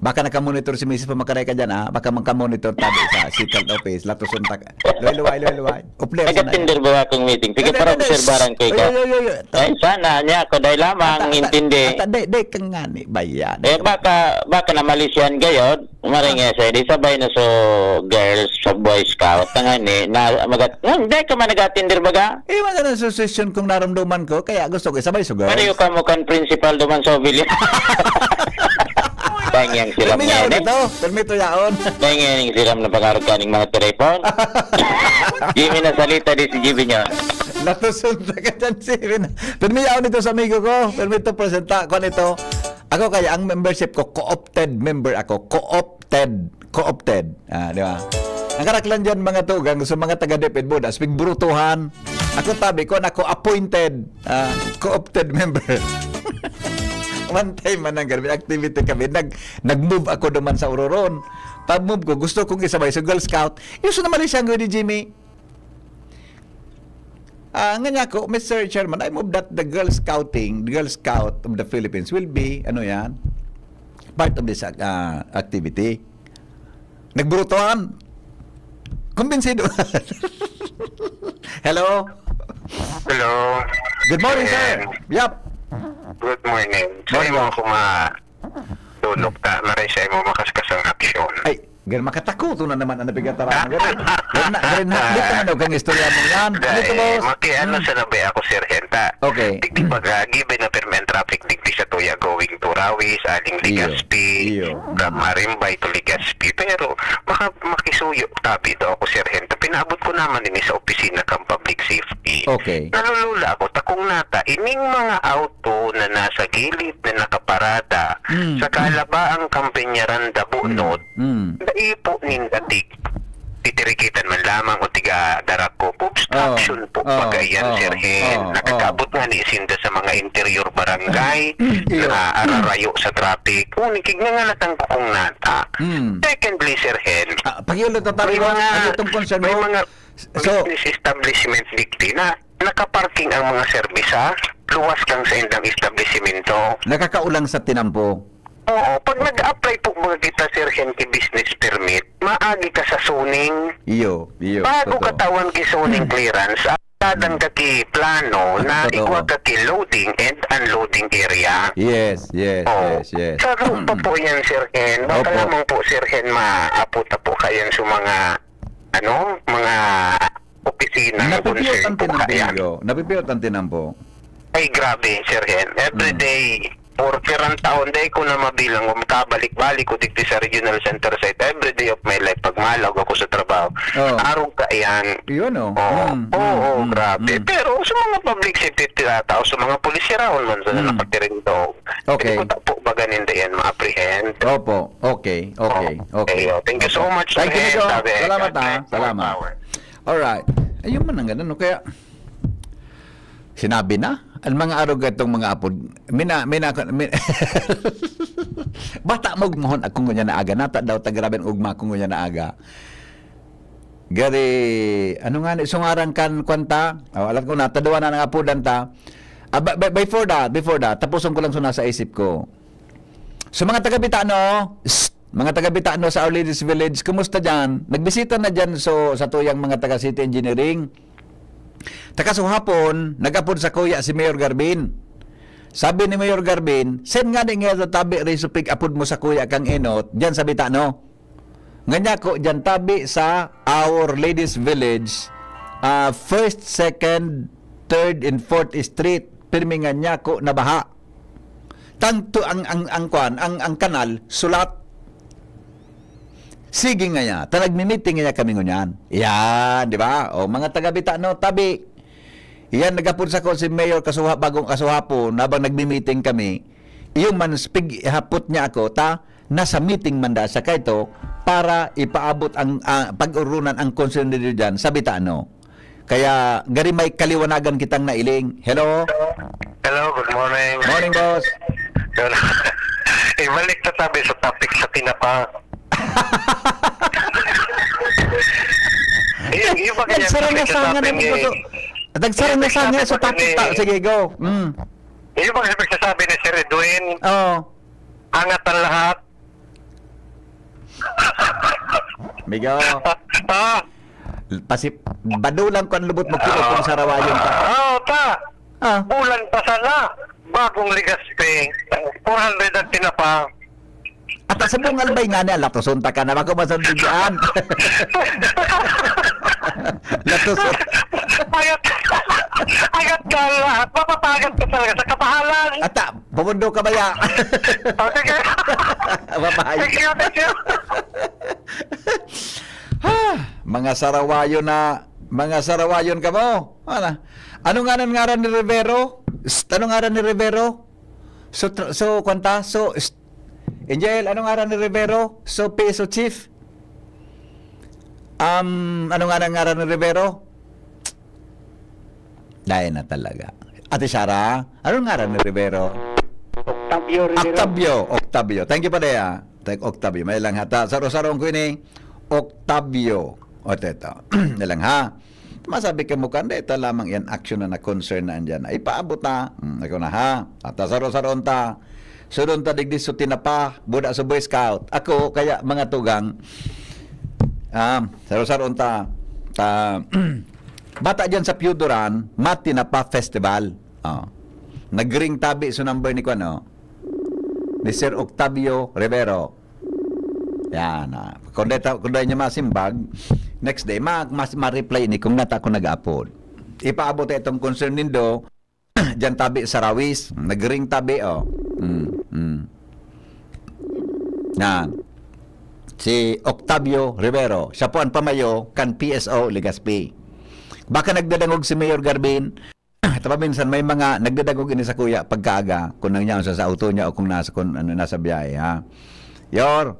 Baka nakamonitor si misis pa, makaray ka dyan, ah. Baka makamonitor tabi sa City Health Office. Latoson ta ka. Luway, luway, luway, luway. Upler sana yan. Nag-attender ba akong meeting? Sige, Ay, para ay, ay, obserbaran ko ay, ikaw. ay, ay, ay, ay. Ta- Ay, sana niya ako dahil lamang ta- ta- intindi. ta- Dai, dai kang ngani ba yan? Eh, baka, baka na Malaysian gayod. Maringay sa di sabay na so girls sa Boy Scout. Tanga ni, na, magat, hmm, dai ka man nag-attender baga? Iwan ka ng association kung naramdaman ko, kaya gusto ko isabay sa girls. Pareho ka mo kan principal duman sa Obilya. Dahil niyang siram Permi niya, yaon eh. Ito, permi to yaon. Dahil niyang siram na pangarog kaning mga telepon. Jimmy na salita di si Jimmy niya. Natusunta ka dyan, Steven. Permi yaon ito sa amigo ko. Permi ito, presenta. Kung ito, ako kaya, ang membership ko, co-opted member ako. Co-opted. Co-opted. Ah, di ba? Ang karaklan dyan, mga tugang, sa mga taga-DepEd Board, aspig brutuhan. Ako tabi ko, ako appointed. Ah, co-opted member. One time man ang Garmin activity kami, nag, nag-move ako duman sa Ororon. Pag-move ko, gusto kong isabay sa Girl Scout. Yung sa naman siyang ni Jimmy, ah, nga niya ko, "Mister Chairman, I move that the Girl Scouting, the Girl Scout of the Philippines will be, ano yan, part of this ah, activity." Nagburutuan. Kumbinsido. Hello? Hello. Good morning, sir. Ayan. Yep. Good morning. Morning. Sa imo ako ma tulog ta, maray sa imo makaskasang aksyon. Ay, gan makatakoto na naman ang napigatara mo. Gan, gan, gan, dito na daw kang istorya mo yan. Ano ito, Dahil boss? makiano Hmm. sa nabi ako, Sir Henta. Okay. Digdi baga, given na permi ang traffic digdi sa tuya going to Rawis, aling Iyo. Legazpi, Iyo. from Marimbay to Legazpi. Pero maka, makisuyo tabi daw ako, Sir Henta. Pinaabot ko naman ini sa opisina kang public safety. Okay. Nalulula ako, takong nata, ining mga auto na nasa gilid na nakaparada Mm. sa kalabaang Kampeñaran Dabunod, Mm. naipo ninda tig titirikitan man lamang o tiga darak ko. Obstruction Oh, po, oh, pagayan, oh, Sir Hen. oh, Nakakaabot nga ni Isinda sa mga interior barangay Iyo. na ararayo sa traffic. Unikig na nga natang kukong nata. Mm. Secondly, Sir Hen, Ah, pakiulit na tayo, may boss. mga, Ano itong concern may mo? mga So, business establishment digdi na nakaparking ang mga serbisa, luwas kang sa indang establishmento. Nakakaulang sa tinampo. Oo, pag nag-apply po mga kita, Sir Hen, ki business permit, maagi ka sa zoning. Iyo, iyo. Bago totoo. Katawan ki zoning clearance, ah, tadang ka ki plano na Totoo. igwa ka ki loading and unloading area. Yes, yes, Oh, yes, yes. Sa group pa po yan, Sir Hen. Baka Opo. Lamang po, Sir Hen, maapo ta po kayan sa mga, ano, mga opisina na Napipiyo concern ang po kayan. tinampo. Napipiyo ang tinampo. Ay, grabe, Sir Hen. Every Mm. day, for pirang taon, day ko na mabilang, kung makabalik-balik ko dito sa regional center site, every day of my life, pag malaw ako sa trabaho, Oh. arog ka yan. Yun, oh. Oo, Mm, oo, mm, grabe. mm. Pero sa mga public safety tao, sa mga pulis, siraon man sa Mm. nakatirindog. Okay. Hindi ko ta po baga ninda yan ma-apprehend. Opo, okay, okay, okay. Oh, thank you so much, Thank you, Sir. Nico. Sabi, Salamat, ha. God bless. Salamat. Power. Alright. Ayun man ang ganun, no? Kaya, sinabi na, ang mga arog itong mga apod, mina, mina, mina bata mo gumahon ako ngunyan na aga. Nata daw, ta grabe ang ugma ko ngunyan na aga. Gari, ano nga ni, sungaran kan kwanta? Oh, alam ko na, taduan na ng apodan ta. Ah, but, but before that, before that, tapusin ko lang sa nasa isip ko. So, mga taga-Bitano, shh, mga taga-Bitano sa Our Lady's Village, kumusta dyan? Nagbisita na dyan so, sa tuyang mga taga-City Engineering. Takasuhapon, nag-apod sa kuya si Mayor Garbin. Sabi ni Mayor Garbin, "Sen nga di nga tatabi rin supig apod mo sa kuya kang enot, dyan sa Bitano." Nganyako, dyan tabi sa Our Lady's Village, ah, first, second, third, and fourth Street, pirmi nganyako nabaha. Tangto ang, ang, ang kwan, ang, ang kanal, sulat. Sige ngaya, ta nagmi-meeting ngaya kami ngunyan. Yan, di ba? O, mga taga-Bitano, tabi. Yan, nagapod sa ko si Mayor Kasuha, bagong Kasuhapon, habang nagmi-meeting kami. Iyo man, spig, hapot niya ako, ta, nasa meeting man da siya kaito para ipaabot ang, ah, pag-urunan ang konsehal dyan sa Bitano. Kaya, gari may kaliwanagan kitang nailing. Hello? Hello, good morning. Morning, boss. Ibalik na tabi sa topic sa tinapa. Yung, yung ba kaya Nagsarang na topic sanga sa na topic po eh? to. Nagsarang na Yung sanga topic sa ko topic din ta. eh. Sige, go. Mm. Yung ba kasi pagsasabi ni Sir Edwin, Oo. angat ang lahat, Migo, ah, pasip, badulang ko ang lubot mo, kiot kung sarawayon ka. Ah, ta. Ah. Bulan pa sana, bagong Legazpi, four hundred ang tinapa. At sa buong albay nga niya, latoson ta ka na, bako masandigan. Latoson. Ayat, ayat ka lahat. Mapapagat ka talaga sa kabahalan. Ata, pumundo ka ba ya? Oh, sige. Babae. Thank you, thank you. Ha, mga sarawayon na, mga sarawayon ka mo. Ano? Ano nga nang ngaran ni Rivero? Psst, ano ngaran ni Rivero? So, tr- so, kwanta? So, psst, Angel, ano ngaran ni Rivero? So, P S O chief? Um, ano nga nang ngaran ni Rivero? Dahil na talaga. Ate Sara, ano ngaran ni Rivero? Octavio Rivero. Octavio, Octavio. Thank you pa daya. Thank Octavio. May lang hata. Saro-sarong ko ini. Octavio. O, teto. May lang ha. Masabi ka mo, kanda ito lamang yan action na na-concern na andyan. Ay, paabot na. Hmm, ako na ha. At saro-saron ta. Sudon ta digdi so tinapa, buda sa Boy Scout. Ako, kaya mga tugang, ah, saro-saron ta. Ta, bata dyan sa Piyudoran, Matinapa Festival. Oh. Nagring tabi so number ni Kuan, oh. Ni Sir Octavio Rivero. Yan, ah. Kung dahil, kung dahil niya masimbag, next day, ma, mas, ma-reply ni kung nata ako nag-upload. Ipaabot itong concern nindo, dyan tabi sa Rawis, nagring tabi, oh. Mm, mm. Yan. Si Octavio Rivero, siya po ang pamayo kan P S O Legazpi. Baka nagdadangog si Mayor Garbin, Tama minsan may mga nagdadagog ini sa kuya pagkaaga, kung nangyaon sa, sa auto niya o kung nasa, kung ano, nasa biyahe, ha? Yor,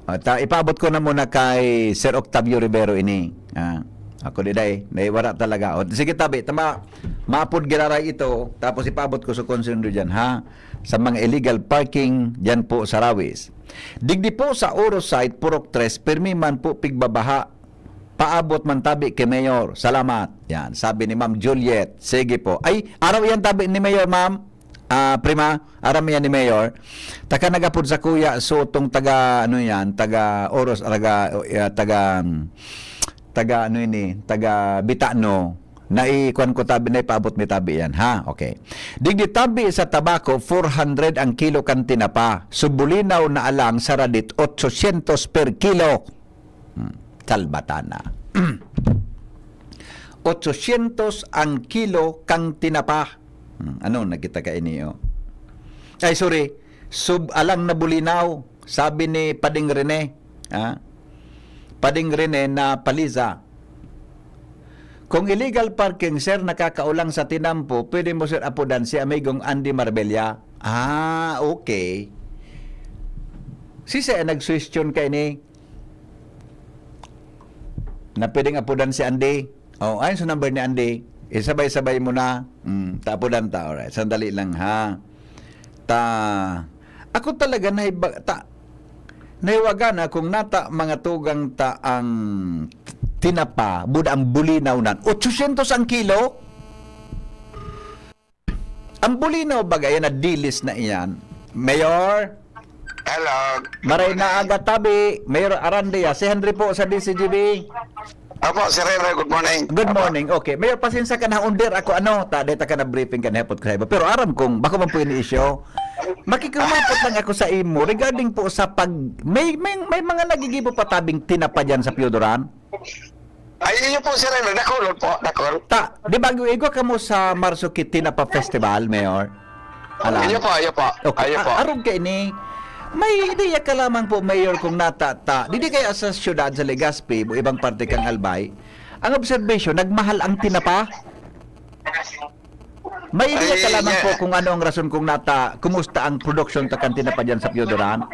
at ah, ipaabot ko na muna kay Sir Octavio Rivero ini. Ha? Ako di day, naiwara talaga. O, sige tabi, tama, maapod giraray ito, tapos ipaabot ko sa konsundo dyan, ha? Sa mga illegal parking dyan po sa Rawis. Digdi po sa Oro site, Purok tres, pirmi man po pigbabaha. Paabot man tabi ki Mayor. Salamat. Yan, sabi ni Ma'am Juliet. Sige po. Ay, araw yan tabi ni Mayor, Ma'am. Ah, prima, aram yan ni Mayor. Taka nagapod sa kuya, so tong taga, ano yan, taga Oros, taga, uh, taga, um, taga, ano ini, taga Bitano. Naikuan ko tabi, naipaabot mi tabi yan, ha? Okay. Digdi tabi sa tabako, four hundred ang kilo kan tinapa. Subulinaw na alang sa radit, otsosyentos per kilo. Hmm, kalbatana. Otsosyentos ang kilo kang tinapa. Hmm, ano, nagkita ka ini, oh? Ay, sorry. Sub alang na bulinaw, sabi ni Pading Rene. Ha? Pading Rene na Paliza. Kung illegal parking, sir, nakakaulang sa tinampo, pwede mo, sir, apodan si amigong Andy Marbella. Ah, okay. Si sir, nag-suwestiyon ka ini. Na pwedeng apodan si Andy. Oh, ayon sa number ni Andy, isabay-sabay mo na. Mm, tapodan ta. Alright, sandali lang ha. Ta, ako talaga nahiba, ta, nahiwaga na kung nata mga tugang ta ang tinapa, buda ang bulinaw nan. Otsosyentos ang kilo? Ang bulinaw baga yan na dilis na iyan. Mayor? Hello. Maray na aga tabi, Mayor Arandia. Si Henry po sa D C G B. Opo, Sir Henry, good morning. Good morning. Okay. Mayor, pasensya ka na, under ako, ano, ta, deta ka na briefing ka na hapot ko sa iba. Pero aram kong, bako man po ini issue. Makikumapot lang ako sa imo regarding po sa pag, may, may, may mga nagigibo pa tabing tinapa dyan sa Piodoran? Ay, iyo po, Sir Henry, dakol po, dakol. Ta, di ba, igwa ka mo sa Marso Kitina pa Festival, Mayor? Alam. Iyo po, iyo po. Okay, Iyo po. a- arog ka ini. May ideya ka lamang po, Mayor, kung natata. Didi kaya sa syudad, sa Legazpi, o ibang parte kang Albay, ang observation, nagmahal ang tinapa? May ideya ka Ay, lamang yeah. po kung ano ang rason kung nata, kumusta ang production ta kan tinapa dyan sa Piodoran?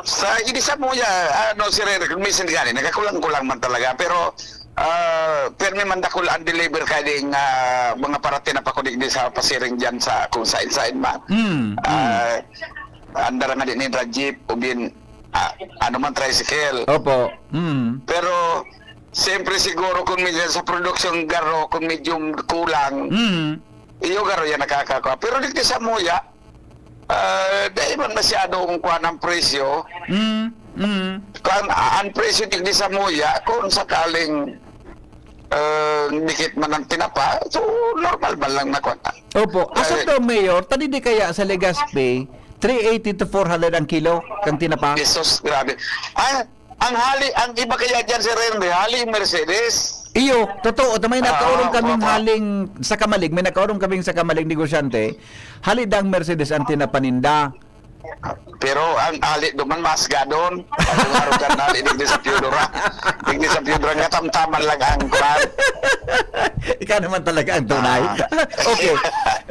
Sa ini sa muya, ano, Sir Henry, kung minsan gani, nagkakulang-kulang man talaga. Pero, ah, permi man dakul ang deliver ka ding ah, mga parating na pakudigdi sa pasiring dyan sa kung saan-saan man. Hmm. Ah, andar nga din ni jeep, o bin, ah, ano man, tricycle. Opo. Hmm. Pero, siyempre siguro kung medyo sa production garo, kung medyo kulang, Hmm. iyo garo yan nakakakuha. Pero dito sa muya, ah, dahil man masyadong kuha ng presyo, Hmm. Hmm. Kan, ang presyo digdi sa Muya, kung sakaling, ah, dikit man ang tinapa, so, normal man lang na kwan. Opo. Asweldo, Mayor, ta digdi kaya sa Legazpi, three eighty to four hundred ang kilo kang tinapa? Jesus, grabe. Ah, ang hali, ang iba kaya dyan, Sir Henry, hali Mercedes. Iyo, totoo. Ta may Ah, nakaurong kaming opo. haling sa Kamalig, may nakaurong kaming sa Kamalig negosyante, hali dang Mercedes ang tinapaninda. Pero ang hali duman, mas gadon. Ang umarugan na hali, digdi sa Piodora. Digdi sa Piodora, nga tamtaman lang ang kwan. Ikaw naman talaga ang tunay. Ah. Okay.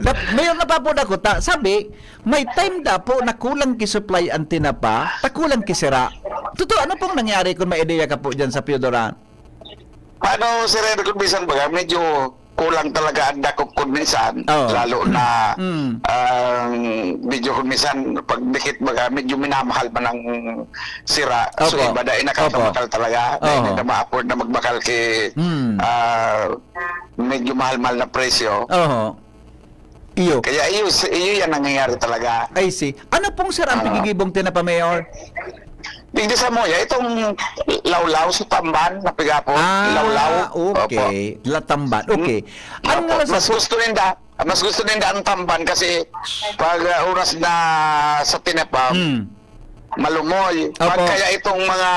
Nap-, Mayor, napapod ako, ta, sabi, may time da po na kulang ki supply ang tinapa, ta kulang ki sira. Totoo, ano pong nangyari kung may ideya ka po dyan sa Piodora? Paano, Sir Eric, kung minsan baga, medyo kulang talaga ang dakop kung minsan, Oo. lalo na Mm. ang medyo kung minsan pagdikit baga, medyo minamahal man ang sira. So, Opo. iba dahil Opo. nakakabakal talaga, dahil Oo. hindi na ma-afford na magbakal kay, Mm. ah, medyo mahal-mahal na presyo. Oho. Iyo. Kaya iyo, iyo yan nangyayari talaga. I see. Ano pong, sir, ang Ah. pigigibong tinapa, Mayor? Digdi sa Moya, itong lawlaw, sa tamban, na pigapon, Ah, lawlaw. Opo. okay. La tamban. Okay. Hmm. Ang Opo. nasa Mas gusto ninda, mas gusto ninda ang tamban kasi pag, ah, oras na sa tinapa, Hmm. malumoy. Opo. Pag kaya itong mga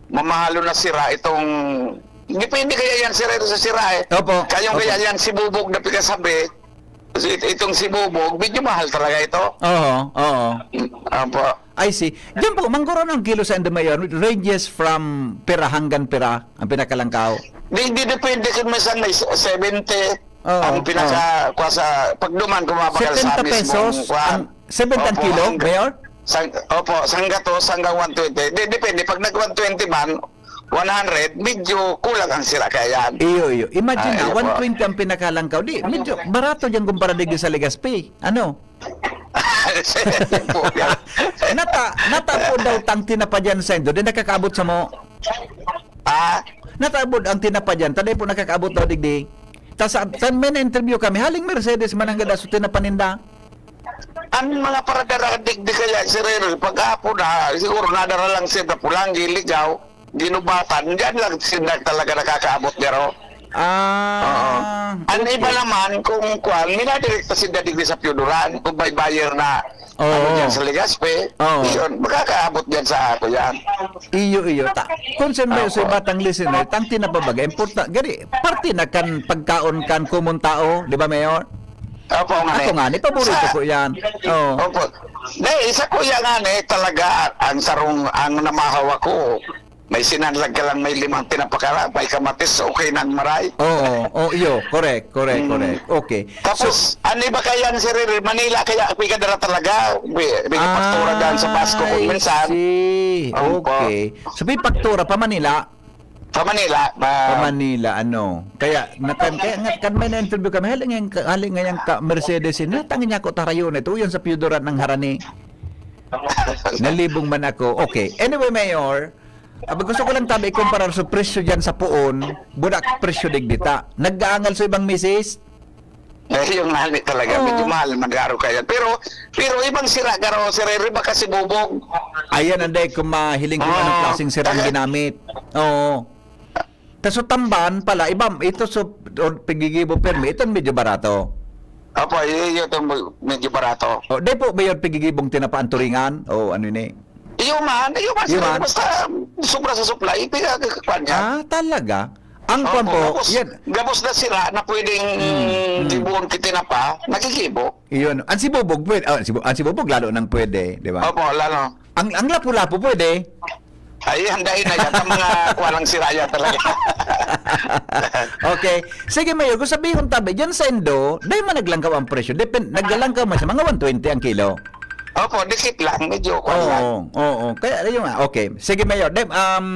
mamahalo na sira, itong, depende kaya yan, sira, ito sa sira, eh. Opo. Kayong Opo. kaya yan, sibubog na pigkasabi, it-, itong sibubog, medyo mahal talaga ito. Oo, oo. Opo. I see. Diyan po, mangguro ng kilo sa Indomayor, ranges from pira hanggang pira ang pinakalangkaw? Di, di depende kung minsan may seventy Oo, ang pinaka, oo. kuha sa, pag duman, kung mabakal sa setenta mismong pesos kuha. ang seventy ang Opo, kilo, hangga-, Mayor? sang-, opo, sa hangga to, hanggang one twenty. Di, depende. Pag nag one twenty man, one hundred, medyo kulang ang sira kaya yan. Iyo, iyo. Imagine Ah, na, iyo po. one twenty ang pinakalangkaw. Di, medyo barato dyan kumpara digdi sa Legazpi. Ano? Sige po, yan. Nata, nata po daw tang tinapa dyan sa Indo. Di nakakaabot sa mo. Ah? Nata po ang tinapa dyan. Taday po nakakaabot daw digdi. Ta sa, sa may na-interview kami, haling Mercedes man ang gadaso tinapaninda. Ang mga paradara digdi kaya, Sir Henry, pag-apo na, siguro nadara lang sila Pulangi, Ligao, Ginubatan. Diyan lang sila talaga nakakaabot, pero Ah, Oo. Ang okay. iba naman, kung kuwan, minadirekta sila digdi sa Piyuduran, kung may buyer na, Oo. ano, dyan sa Legazpi, Oo. yun, makakaabot dyan sa ako yan. Iyo, iyo. Ta, concern ba yun sa Opo. iba tang listener? Tang tinapa baga, importa-, gani, parte na kan pagkaon kan komon tao, di ba, Mayor? Opo, nga Ako ni. nga ni, paborito Sa ko yan. Oo. Opo. Di, isa ko yan nga ni, talaga, ang sarong, ang namahaw ako, may sinanlag ka lang, may limang tinapakara, may kamatis, okay nang maray. Oo, oh, iyo, correct, correct, Mm. correct. Okay. Tapos, So, ano ba kaya, Sir Riri? Manila, kaya pigkadara talaga. May, may Ah, paktura dyan sa Basco kung I minsan. see. Opo. Okay. So, may paktura pa Manila? Sa Manila, ma- Sa Manila, ano. Kaya, na, kan, kaya nga, kan may na-interview kami, hali ngayon ka, hali ngayon ka, Mercedes, eh, natangin niya ako, tarayon, ito yan sa Piyuduran ng Harani. Nalibong man ako. Okay. Anyway, Mayor, ah, gusto ko lang tabi ikumparar sa presyo dyan sa Poon, budak presyo digdita. Nag-aangal sa ibang misis? Eh, yung hali talaga, Oo. medyo mahal, magaro kaya. Pero, pero ibang sira, garo, sira, iba kasi bubog. Ayan, anday, kung mahiling kung Oo. anong klaseng sira ang Kaya ginamit. Oo. Ta so tamban pala, iba, ito so, o, pigigibo permi, ito medyo barato. Opo, y-, y-, ito medyo barato. O, di po ba yun pigigibong tinapa ang turingan? O, ano ini? Iyo man, iyo man, Iyo sir. man. Basta sobra sa supply, kaya kwan niya. Ah, talaga? Ang kwan Opo, po, gabos, yan. gabos na sira na pwedeng Mm, mm. gibuon ki tinapa, nagigibo. Iyon. Ang sibubog, pwede. Oh, sibu-, ang sibubog, lalo nang pwede, di ba? Opo, lalo. Ang, ang lapu-lapu, pwede. Ay, ang dahil na yan. Ang mga kwan ang sira yan talaga. Okay. Sige, Mayor, kung sabihon tabi, dyan sa Indo, dahil man naglangkaw ang presyo. Depend, naglalangkaw man sa mga one twenty ang kilo. Opo, dikit lang. Medyo kwan lang. Oo, oo. Kaya, yun nga. Okay. Sige, Mayor. Dem, um,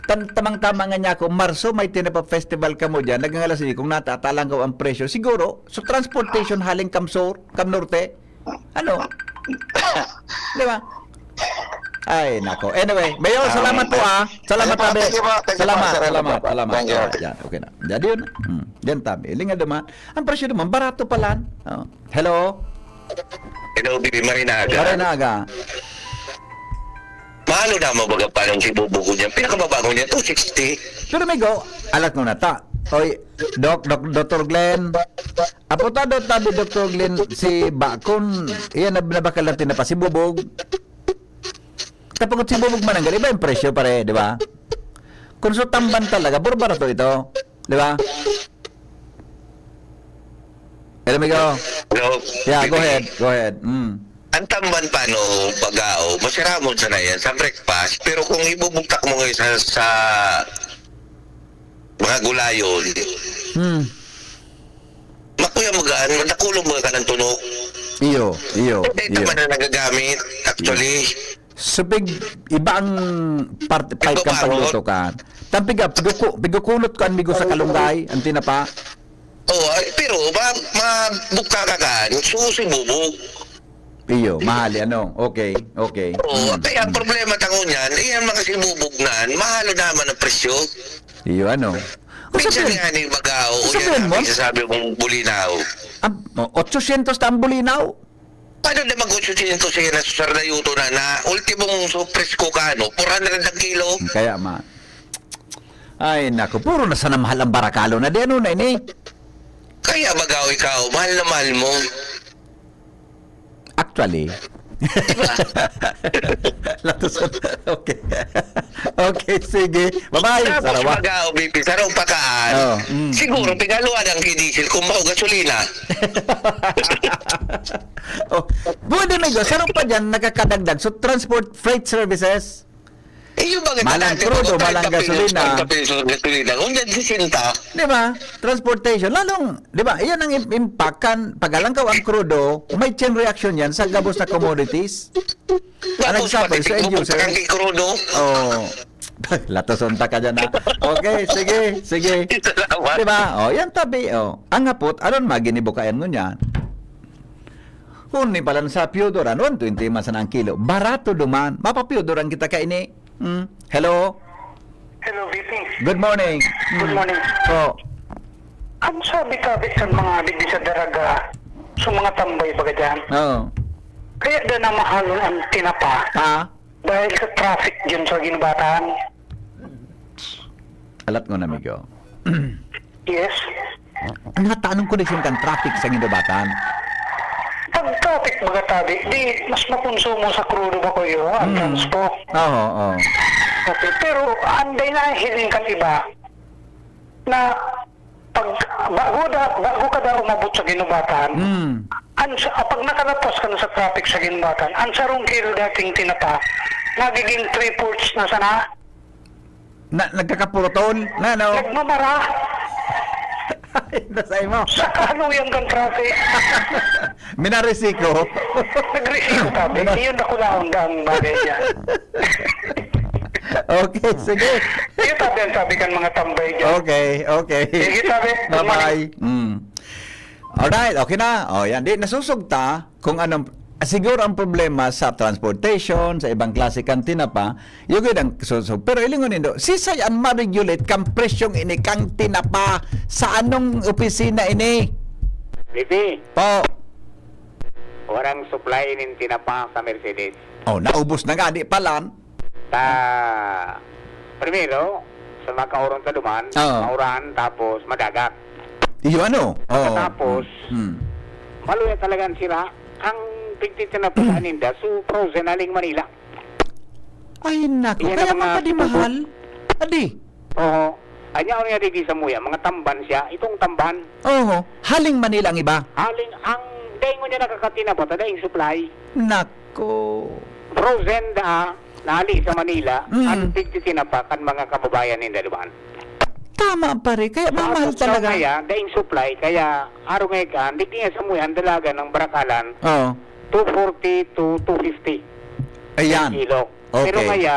tam-, tamang-tama nga niya ako, Marso, may Tinapa Festival kamo dyan. Nagangalas niyo kung natatalangkaw ang presyo. Siguro, so transportation haling Kamsur, Kam Norte. Ano? Di ba? Ay, nako. Anyway, Mayor, Ah, salamat po, ah. Salamat, Thank you po, Abe. thank you po, thank you po, Salamat, Sir Henry salamat, po. salamat. Thank you. Alright, yan. Okay na. Jadi yun. Hmm. Yan, tabi. Linga naman. Ang presyo naman, barato pala. Oh. Hello? Hello, Bibi Marinaga. Marinaga. Ma, Ano naman baga pa ng si Bubugo niya? Pinakababa ko niya, two sixty. Pero, amigo, alat mo na ta. Oy, Doc, Doc, Doktor Glenn. Apotado tabi, Doktor Glenn, si Bakon, iyan na, nabakal natin na pa si Bubog. Tapos si Bubog mananggal, iba yung presyo, pare, di ba? Kung sa tamban talaga, puro barato ito. Di ba? Hello, amigo. Hello. Yeah, go Bibi. Ahead. Go ahead. Mm. Ang tamban pa, no, Bagao, masiramon sana yan sa breakfast. Pero kung ibubugtak mo ngayon sa, sa mga gulayon, Hmm. makuya magaan, madakulong mga kanang tunok. Iyo, iyo, Hindi iyo. Tamban na nagagamit, actually. So, pig, iba ang part, pipe kang Nagbabarot. Pagluto ka. Tampiga, piguku-, pigukunot ko ang migo sa kalunggay, ang tinapa. Oo, ay, pero ma-, mabuka ka kan, susi bubog. Iyo, mahali, ano? Okay, okay. Oo, Hmm, kaya ang hmm. Problema tango niyan, eh, ang mga sibubog na, mahal naman ang presyo. Iyo, ano? Minsan Sabihin, nga ni Bagao, sabihin yan ang mo? Isasabi mong bulinaw. Ab-, oh, otsosyentos na ang bulinaw? Paano na mag-otsosyentos siya na sa Sardayoto na, na ultimong so presko ka, ano, four hundred ang kilo? Kaya ma-, ay, naku, puro na sana mahal ang barakalo na di, ano na ini? Kaya Bagao ikaw, mahal na mahal mo. Actually. Di ba? Latos-, okay. Okay, sige. Bye-bye. Tapos Sarawa. Bagao, B P, sarong pakaan. Oh, mm, Siguro, mm. Pigaluan ang kay diesel kung mao gasolina. Oh, pwede, amigo. Sarong pa dyan, nakakadagdag. So, transport, freight services. Eh, yung mga Malang kalahati, krudo, mga malang treinta pesos, gasolina. Treinta pesos ang gasolina. Kung dyan, sesenta. Di ba? Transportation. Lalong, di ba? Iyan ang im-, impact kan, pag alangkaw ang krudo, may chain reaction yan sa gabos na commodities. An Tapos, example, pati sa end user. Pagpuputang kay krudo. Oh. Latoson ta ka dyan, ha? Okay, sige, sige. Salamat. Di ba? Oh, yan tabi, oh. Ang hapot, aron maginibo ka yan ngunyan. Huni pa lang sa Piodor, ano, one twenty man sana ang kilo. Barato duman. Mapa-Piodor ang kita kaini. Hmm. Hello? Hello, V P. Good morning. Good Hmm. morning. Po. Ang sabi-sabi sa mga digdi sa Daraga, sa mga tambay baga dyan, Oo. kaya daw namahalon ang tinapa Ah? dahil sa traffic dyan sa Ginubatan. Alat ko na, amigo. Yes. Ano ta, anong kondisyon kan traffic sa Ginubatan? Pag traffic, baga tabi, di mas makonsumo sa krudo ba ko yun, ang Mm. transpo? Oo, oo. Okay, pero anday na ang hiling kan iba na pag, bago da, bago ka daw umabot sa Ginubatan, Mm. ang sa, pag nakalapas ka na sa traffic sa Ginubatan, ang sarong kilo dating tinapa, nagiging three-fourths na sana. Na, nagkakapurutol? Na, no? Nagmamara. Ay, nasay mo. Sa kahaluyan kang traffic. Minarisiko. Nagrisiko kami. Mina- Iyon na kulaon ang bagay niya. Okay, sige. Iyon tabi ang sabi kan mga tambay dyan. Okay, okay. Sige, tabi. Good morning. Bye-bye. Mm. Alright, okay na. O, yan. Di, nasusugta kung anong, ah, siguro ang problema sa transportation, sa ibang klase kan tinapa, yung gid ang susog. Pero ilingon nindo, sisay an ma-regulate kang presyong ini kang tinapa sa anong opisina ini? Bibi, Po. Warang supply nin tinapa sa Mercedes. Oh, naubos na nga, di palan. Ta, primero, sa makaurong ta duman, Oo. Mauran, tapos madagat. Iyo, ano? Oo. Pagkatapos, Mm. Mm. maluya talaga ang sira. Ang pigtitinapusan ninda, so frozen, aling Manila. Ay, nako. Iyan ang Kaya mga man padi mahal. Adi. Oo. Anya, ano nga digdi sa muya? Mga tamban siya. Itong tamban. Oo. Haling Manila ang iba. Haling, ang daing mo niya nakakatinapa, ta daing supply. Nako. Frozen da, nali sa Manila, Mm. ang pigtitinapa kan mga kababayan ninda duman. Tama, pare. Kaya Sa mamahal Bugnaw talaga. Kaya, daing supply, kaya araw ngayon ka, hindi niya sa muya, ang dalaga ng barakalan, Oo. two forty to two fifty Ayan. per kilo. Okay. Pero kaya,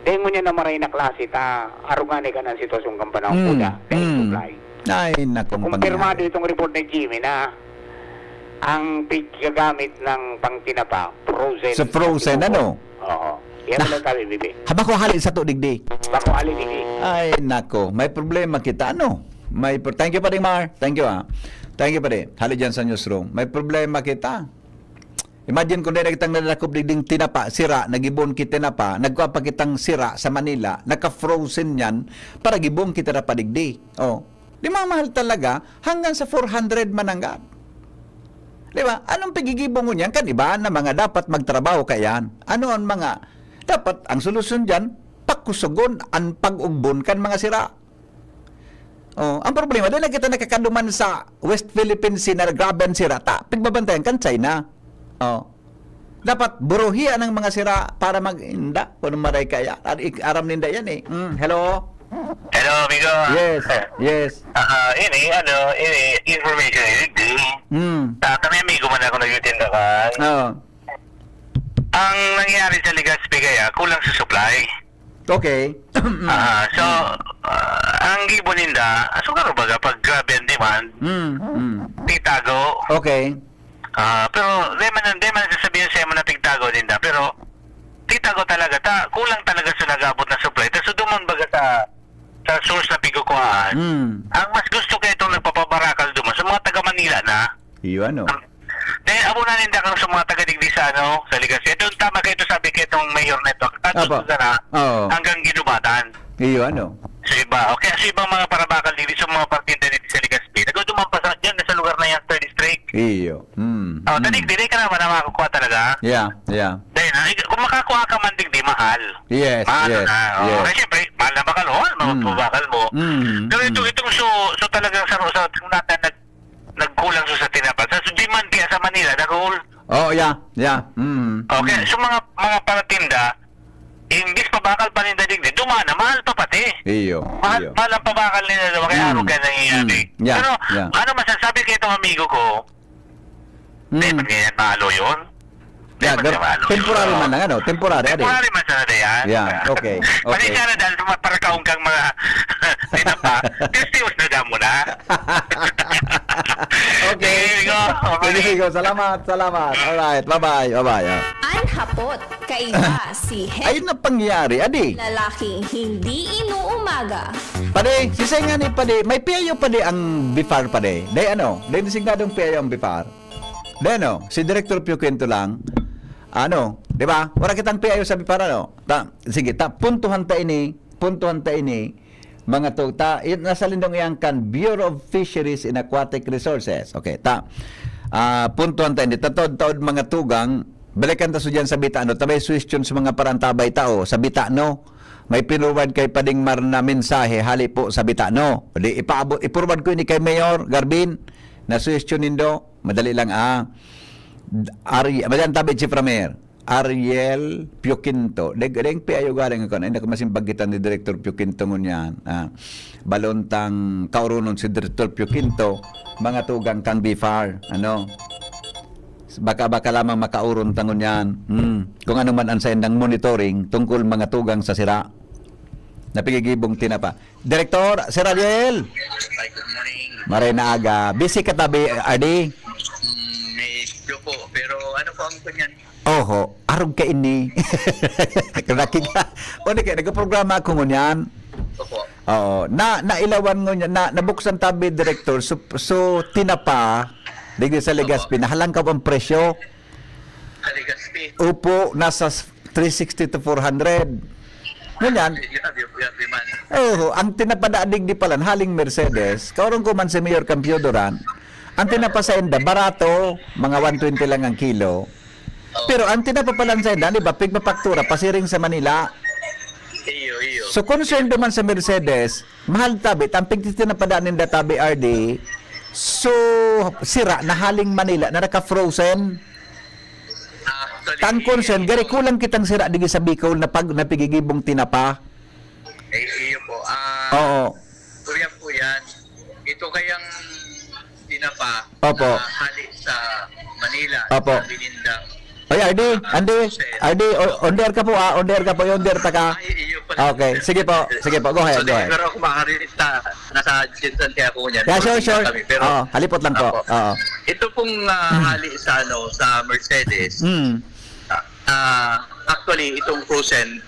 dahil mo niya na maray na klase, ta, arungan ka ng sitwasyon kang panahon Mm, kuda, daing mm. supply. Ay, nakong Kumpirmado Panginoon. Itong report ni Jimmy na ang piggagamit ng pangtinapa, frozen. Sa frozen, ano? Oo. Yan Nah, lang sabi, Bibi. Haba ko hali sa to, digdi. Bako ali, Bibi. Ay, nako. May problema kita, ano? May pro-, thank you, Pading Mar. Thank you, ah. Thank you, Padi. Hali dyan sa newsroom. May problema kita. Imagine kung dai na kitang nadakop digding tinapa, sira, nagibon ki tinapa, nagkua pa kitang sira sa Manila, naka-frozen yan, para gibon ki tinapa digdi. Oh. Di mamahal talaga, hanggang sa four hundred mananggad. Di ba? Anong pigigibon ngunyan? Kan iba na mga dapat magtrabaho kaiyan. Ano ang mga, dapat ang solusyon dyan, pakusugon ang pag-ugbon kan mga sira. Oh, ang problema, dai na kita nakakaduman sa West Philippine Sea na grabe ang sira. Ta, pigbabantayan kan China. Oh. Dapat buruhian ang mga sira para mag-, inda, kung maray kaya. At ik-, aram ninda yan eh. Mm, hello? Hello, amigo. Yes, yes. Ah, ini, ano, ini, information ini, di. Mm. Sa kami amigo man ako nagtitinda kan. Oo. Ang nangyari sa Legazpi kaya, kulang sa supply. Okay. Mm. Ah, so, Mm. ah, ang gibo ninda, asukaro baga, pag grabe ang demand, Mm, mm. titago. Okay. Ah, pero, di man, di man sasabihin sa imo na pigtago ninda, pero titago talaga, ta, kulang talaga sa nag-aabot na supply. Ta, so, duman baga sa, sa source na pigkukuhaan. Mm. Ang mas gusto kaya itong nagpapabarakal duman, sa mga taga Manila na. Iyo, ano? Ang, dahil abo na ninda kang sa mga taga digdi sa, ano, sa Legazpi. Ito yung tama kayo, ito sabi kayo itong mayor na ito. Ang Apo. Tatlo na, Oo. hanggang Ginubatan. Iyo, ano? Sa iba. Okay, sa ibang mga parabakal digdi, sa mga partinda digdi sa Legazpi. Nagduduman pa sa, dyan, sa lugar na yan, third district. Iyo. Hmm. Oh, Hmm. tanig, dili ka naman na makakuha talaga. Yeah, yeah. Dahil na, ik-, kung makakuha ka man digdi, mahal. Yes, Mahal yes, na. Oh, yes. Kasi syempre, mahal na bakal, oh, mahal Hmm. na bakal mo. Hmm, Pero ito, hmm. itong so, so talagang sa, sa, sa natin, nag-, nagkulang sa, sa tinapa. Sa demand kaya sa Manila, nag-hold. Oh, yeah, yeah. Mm, Okay, mm. so mga, mga paratinda, imbis pabakal pa ninda digdi, duman na, mahal pa pati. Iyo, Mahal, iyo. mahal ang pabakal nila, duman, kaya Mm, araw kaya nangyayari. mm, yeah, Pero, yeah. ano masasabi ko itong amigo ko? Mm. Di ba ganyan, mahalo yun? Di Yeah, ba gar-, ganyan, mahalo yun? temporary Oo. man lang, ano? Temporary, adi. Temporary man sana na yan. Yeah, okay, okay. Pasensya na dahil sa mga parakaon kang mga tinapa. Testimos na damo na. Okay. Sige, amigo. Okay. Sige, amigo. Salamat, salamat. Alright, bye-bye, bye-bye, ah. An hapot, kaiba si Ayun ang pangyayari, adi. Lalaking hindi inuumaga. Padi, sisay nga ni Padi, may piyayo Padi ang BIFAR, Padi. Dai ano, dai designadong piyayo ang BIFAR. Dai ano, si Director Pio Quinto lang. Ano, di ba? Wala kitang piyayo sa BIFAR, ano? Ta, sige, ta, puntuhan ta ini, puntuhan ta ini, mga to, ta, i-, nasa lindong iyan kan Bureau of Fisheries and Aquatic Resources. Okay, ta, ah, puntuhan ta ini. Tataod-taod mga tugang, balikan ta so diyan sa Bitano, ta may suwestyon sa mga parantabay tao, sa Bitano. May pinurwad kay Pading Mar na mensahe, hali po sa Bitano. Di, ipaabot, ipurwad ko ini kay Mayor Garbin, na suwestyon nindo, madali lang, ah. Ari, madyan tabi, Chief Ramer. Ariel Pio Quinto. Deg-, deng piayo galing ako. Ay, naku, masimbag kita ni Director Pio Quinto ngunyan. Ah, balontang kauronon si Director Pio Quinto, mga tugang kan BIFAR. Ano? Baka, baka lamang makauron ta ngunyan. Hmm. Kung ano man ang saindang monitoring tungkol mga tugang sa sira. Napigigibong tinapa. Direktor, Sir Ariel. Hi, good morning. Maray na aga. Busy ka tabi, Ardi? Mm, medyo po. Pero ano po ang kunyan? Oho, arog ka ini. Nakita. O, di kaya, nagprograma ako ngunyan. Opo. Oo. Na, nailawan ngunyan, na, nabuksan tabi, Direktor. So, so, tinapa, digdi sa Legazpi, Opo. nahalangkaw ang presyo. Sa Legazpi. Opo, nasa three sixty to four hundred. Ngunyan, Grabe, grabe, grabe man. Oo, ang tinapa digdi pala, haling Mercedes, kaurong ko man si Mayor Campio Duran, ang tinapa sa inda, barato, mga one twenty lang ang kilo. Oo. Pero ang tinapa pala sa inda, di ba, pigpapaktura, pasiring sa Manila. Iyo, iyo. So, kung sweldo man sa Mercedes, mahal tabi, tampig titinapada ninda tabi, Ardi. So, sira na haling Manila na naka-frozen. Actually, Tang concern, gari kulang kitang sira digi sa Bicol na pag napigigibong tinapa. Eh, iyo po. Ah, Oo. Kuya po yan. Ito kayang tinapa Opo. na hali sa Manila. Opo. Sabi ninda. Ay, Ardi, Ah, Andy, sir. Ardi, o-, on there ka po, ah, on there ka po, on there ta ka. Ay, iyo pala. Okay, sige po, sige po, go ahead, So, go ahead. Pero ako, maaari sa, nasa Jensen kaya ako niyan. Yeah, sure, Working sure. kami, pero Oo, halipot lang po. Opo. Oo. Ito pong, ah, Mm. hali sa, ano, sa Mercedes, Mm. ah, actually, itong frozen,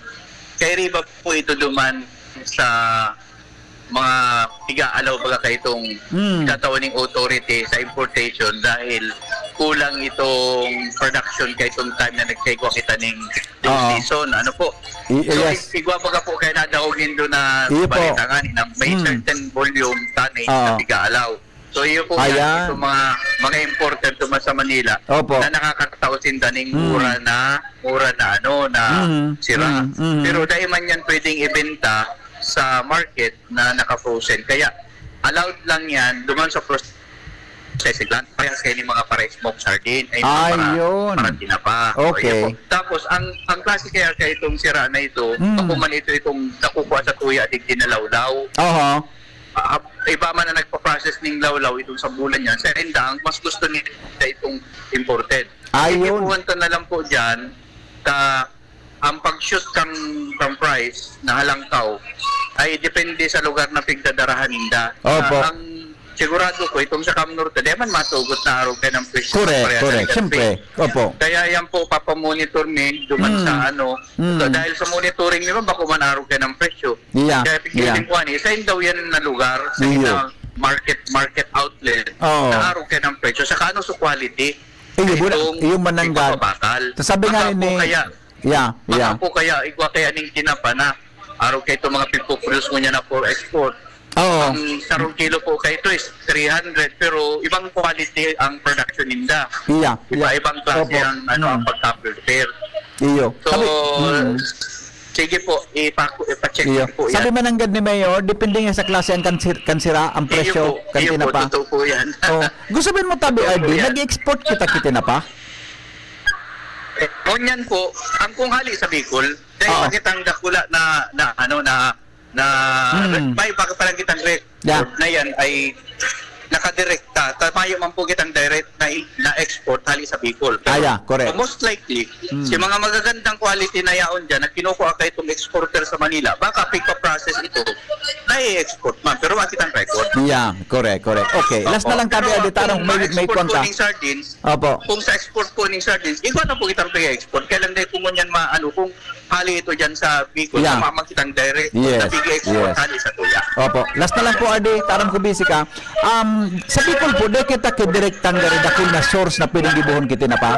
kay Riva po ito duman sa mga piga-alaw baga kay itong Mm. katawan ng authority sa importation dahil kulang itong production kay itong time na nagkaigwa kita ning, ning Oo. season. Ano po? I-, So, yes. ig-, igwa baga po kaya nadangog nindo na Iyo po. balita nga, na may Hmm. certain volume tonnage na Oo. piga-allow. So, iyo po yan, Ayan. itong mga, mga importer duman sa Manila Opo. na nakakatao sinda ning Hmm. mura na, mura na ano, na Hmm. sira. Hmm. Hmm. Pero dai man yan pwedeng ibenta sa market na naka-frozen. Kaya, allowed lang yan duman sa processing plant. Parehas kayo ng mga para smoke sardine, ay mga para, Ayun. para tinapa. O, Okay. yun po. Tapos, ang, ang klase kaya, kaya itong sira na ito, Mm. ako man ito itong nakukuha sa tuya, digdi na lawlaw. Oho. Ah, iba man na nagpa-process ning lawlaw itong sa bulan niya. Sa inda, ang mas gusto nila itong imported. Ayun. Ikipuhan ta na lang po dyan, ta ang pag-shoot kang, kang price na halangkaw ay depende sa lugar na pigdadarahan ninda. Opo. Ah, ang sigurado ko, itong sa Cam Norte, di man matugot na arog kay ng presyo Correct, sa pareha sa correct. Liga Siyempre. Spain. Opo. Kaya yan po, papamonitor mi duman Mm. sa ano. Mm. So, dahil sa monitoring nila, bako man arog kay ng presyo. Yeah, Kaya pigilin yeah. ko, ani, isa yun daw yan na lugar, sa Iyo. na market, market outlet, Oo. na arog kay ng presyo. Saka ano sa quality? Iyo, bula-, Itong iyo mananggad. ipapabakal. Sabi nga Baka ni po kaya, Yeah, baka yeah. po kaya, igwa kaya ning tinapa na araw kay itong mga pigpo-produce mo niya na for export. Oo. Ang sarong kilo po kay ito is three hundred, pero ibang quality ang production ninda. Yeah, yeah. Iba-ibang klase Opo. ang, ano, ang Mm. pagka-prepare. Iyo. So, Sabi, mm. sige po, ipa-, ipa-check Iyo. po Sabi yan. mananggad ni Mayor, depende nga sa klase ang kansir-, kansira, ang Iyo presyo, po, iyo kantina po, pa. totoo po yan. Oh. Gusto mo mo tabi, Totoo po R D, yan. nag-export kita kitina pa? Eh, ngunyan po, ang kung hali sa Bicol, dahil Oo. pa kitang dakula na, na, ano, na, na, Hmm. may baga pa lang kitang record Yeah. na yan ay nakadirekta. Ta-, mayo man po kitang direct na, na export hali sa Bicol. Pero Ah, yeah, correct. most likely, Hmm. si mga magagandang quality na yaon dyan na kinukuha kay itong exporter sa Manila, baka pigpa-process ito, na-export man. Pero wala kitang record. Yeah, correct, correct. Okay, last Opo. na lang tabi, Pero Adi, tarong kung may, may ma-export kwan po ka. ning sardines, Opo. Kung sa export po ning sardines, igwa na po kitang pag-export. Kaya lang dahil po ngunyan ma-, ano, kung hali ito dyan sa Bicol, Yeah. sa mamang kitang direct, Yes, na pag-export yes. hali sa tuya. Opo. Last na lang po, Adi, tarong ko busy ka. Um, sa Bicol po, di kita kidirektang gari dakul na source na pwedeng gibohon kitina pa?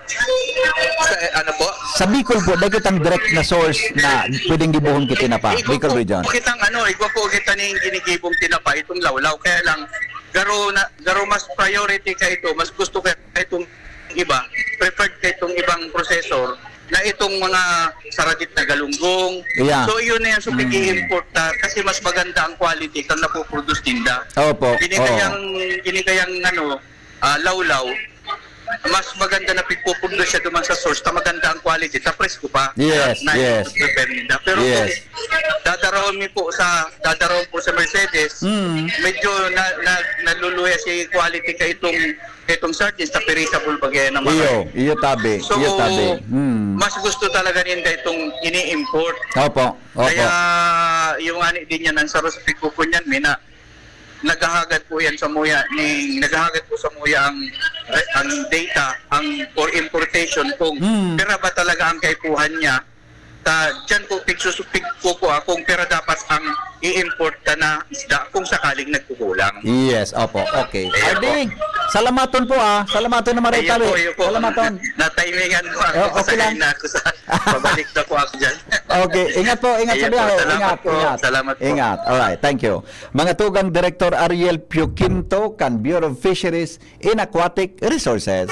Sa, eh, ano po? Sa Bicol po, di kitang direct na source na pwedeng gibohon kitina pa? Igwa Bicol po region. kitang, ano, igwa po kita ning ginigibong tinapa, itong lawlaw. Kaya lang, garo na, garo mas priority ka ito, mas gusto ka itong iba, preferred ka itong ibang processor na itong mga saradit na galunggong. Yeah. So, yun na yan. So, Mm. pag-i-import ta kasi mas maganda ang quality kang napoproduce ninda. Opo, Ini oo. kayang, ini kayang, ano, ah, lawlaw, mas maganda na pigpupundo siya duman sa source, ta maganda ang quality, ta presko pa. Yes, Na, na yes. prepare ninda. Pero Yes. kung dadarahon mi po sa, dadarahon po sa Mercedes, Mm. medyo na, na, naluluya si quality ka itong, itong sardines, ta perishable bagay naman. Iyo, iyo tabi, So, iyo tabi. Mm. mas gusto talaga ninda itong ini-import. Opo, opo. Kaya, yung ani din yan, ang saros pigkukunyan, mina, naghahagad po yan sa muya, ning, naghahagad po sa muya ang, ang data, ang for importation kung Mm. pera ba talaga ang kaipuhan niya. Ta, dyan po pigsusupig po po akong pera dapat ang i-import ta na isda kung sakaling nagkukulang. Yes, opo. Okay. Ayan po. Arding, salamaton po, ah. Salamaton na maray Ayun tabi. po, ayun po. Salamaton. Natimingan po ako. Oh, okay Pasahero lang. na ako sa pabalik na po ako dyan. Okay. Ingat po, ingat sa Ayun po, biyahe. salamat Ingat, po. ingat. Salamat po. Ingat. Alright, thank you. Mga tugang Direktor Ariel Pio Quinto kan Bureau of Fisheries and Aquatic Resources.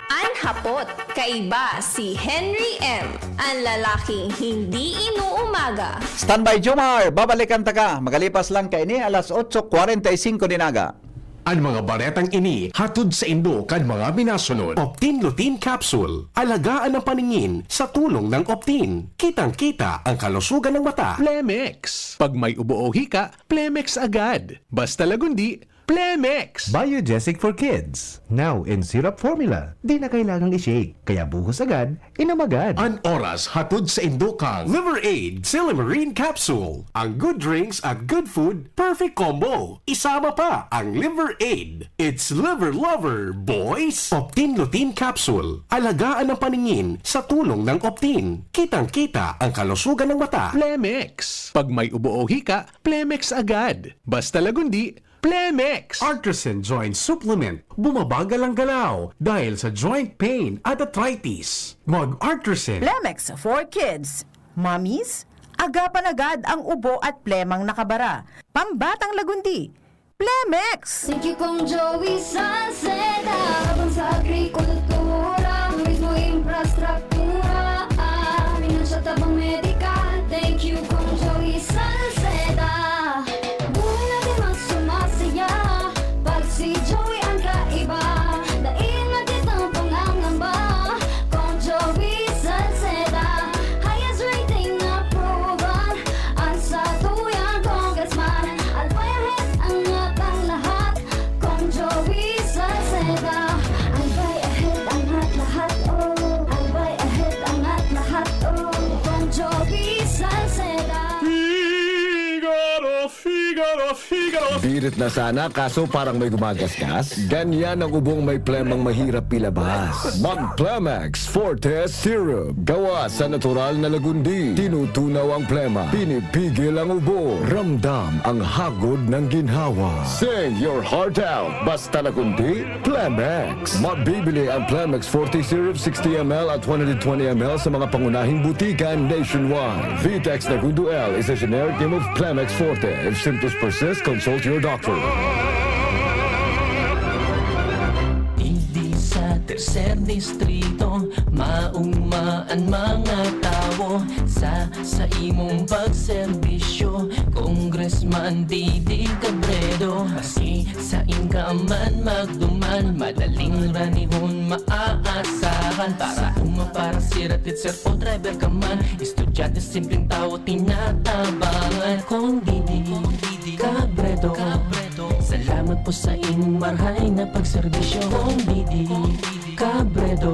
An hapot, kaiba si Henry M, an lalaking hindi inuumaga. Standby, Jomar! Babalikan ta ka. Magalipas lang kaini, alas otso kwarenta y singko nin aga. An mga baretang ini hatod saindo kan mga minasunod. Optin Lutein Capsule. Alagaan ang paningin sa tulong ng Optin. Kitang-kita ang kalusugan ng mata. Plemex. Pag may ubo o hika, Plemex agad. Basta lagundi, Plemex. Biogesic for kids. Now in syrup formula. Di na kailangang i-shake. Kaya buhos agad, inom agad. An oras hatod saindo kan Liver Aid Silymarin Capsule. Ang good drinks at good food, perfect combo. Isama pa ang Liver Aid. It's Liver Lover, boys! Optin Lutein Capsule. Alagaan ang paningin sa tulong ng Optin. Kitang-kita ang kalusugan ng mata. Plemex. Pag may ubo o hika, Plemex agad. Basta lagundi, Plemex Artisan Joint Supplement. Bumabagal ang galaw dahil sa joint pain at arthritis. Mag-Artisan. Plemex for kids. Mommies, agapan agad ang ubo at plemang nakabara. Pambatang lagundi. Plemex! Thank you, Kong Joey Salceda. Habang sa agrikultura, turismo, infrastruktura, ah, pinansyal, tabang medikal. Thank you, Kong Joey Salceda. Buhay natin mas sumasaya pag si Joey ang kaiba. Dai na kitang pangangamba, Kong Joey Salceda. Highest rating na proven, ang satuyang congressman. Albay ahead, angat ang lahat, Kong Joey Salceda. Albay ahead, angat lahat, oh. Albay ahead, angat lahat, oh. Kong Joey Salceda. Figaro, Figaro, Figaro. Birit na sana, kaso parang may gumagasgas. Ganyan ang ubong may plemang mahirap ilabas. Mag Plemex Forte Syrup. Gawa sa natural na lagundi. Tinutunaw ang plema. Pinipigil ang ubo. Ramdam ang hagod ng ginhawa. Sing your heart out. Basta lagundi, Plemex. Mabibili ang Plemex Forte Syrup sixty M L at one hundred twenty M L sa mga pangunahing butika nationwide. Vitex Negundo L is a generic name of Plemex Forte. If symptoms persist, consult your doctor. Digdi sa tercer distrito, maugma an mga tawo. Sa, sa imong pagserbisyo, Congressman Didi Cabredo. Maski sain ka man magduman, madaling ranihon maaasahan. Para uma, para sira, teacher o driver ka man, estudyante, simpleng tawo, tinatabangan. Kong Didi Cabredo, salamat po sa imong marhay na pagserbisyo. Kong Didi Cabredo,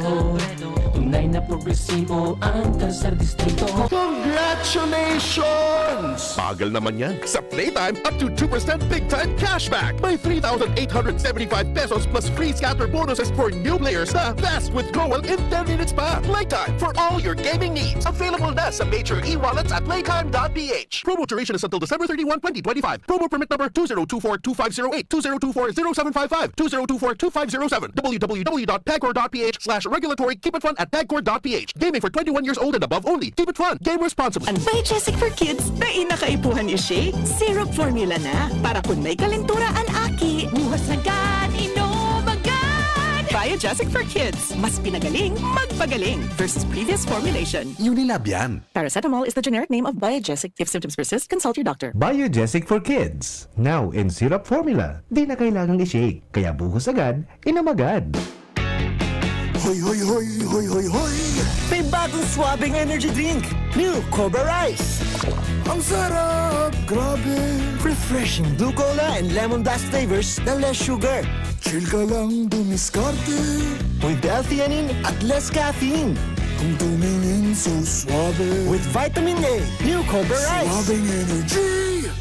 tunay na progresibo ang tercer distrito. Congratulations! Bagal naman yan. Sa Playtime, up to two percent big time cashback. May three thousand eight hundred seventy-five pesos plus free scatter bonuses for new players na fast withdrawal in ten minutes pa. Playtime for all your gaming needs. Available na sa major e-wallets at playtime dot p h. Promo duration is until December thirty-one, twenty twenty-five. Promo permit number two zero two four two five zero eight, two zero two four zero seven five five, two zero two four two five zero seven, w w w dot pagcor dot p h slash regulatory, keep it fun at pagcor dot p h. Gaming for twenty-one years old and above only. Keep it fun. Game responsibly. Ang Biogesic for Kids, dai na kaipuhan i-shake. Syrup formula na. Para kun may kalentura an aki, buhos agad, inom agad! Biogesic for Kids. Mas pinagaling, magpagaling. Versus previous formulation. Unilab yan. Paracetamol is the generic name of Biogesic. If symptoms persist, consult your doctor. Biogesic for Kids. Now in syrup formula. Di na kailangang i-shake. Kaya buhos agad, inom agad. Hoy, hoy, hoy, hoy, hoy, hoy! May bagong swabing energy drink. New Cobra Rice. Ang sarap! Grabe! Refreshing blue cola and lemon blast flavors na less sugar. Chill ka lang dumiskarte. With L-theanine at less caffeine. Kung tumingin, so suabe. With vitamin A, New Cobra Rice. Suabing energy!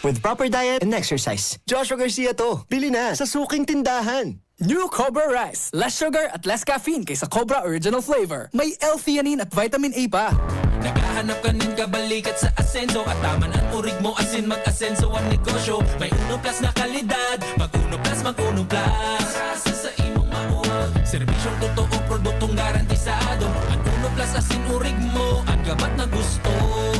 With proper diet and exercise. Joshua Garcia to. Bili na sa suking tindahan. New Cobra Rice. Less sugar at less caffeine kaysa Cobra Original Flavor. May L-theanine at vitamin A pa. Naghahanap ka nin kabalikat sa asenso at taman an urig mo asin mag-asenso ang negosyo. May Uno Plus na kalidad. Mag Uno Plus, mag Uno Plus. Sa, sa imong mauwag. Serbisyong totoo, produktong garantisado. Ang Uno Plus asin urig mo, ang gabat na gusto.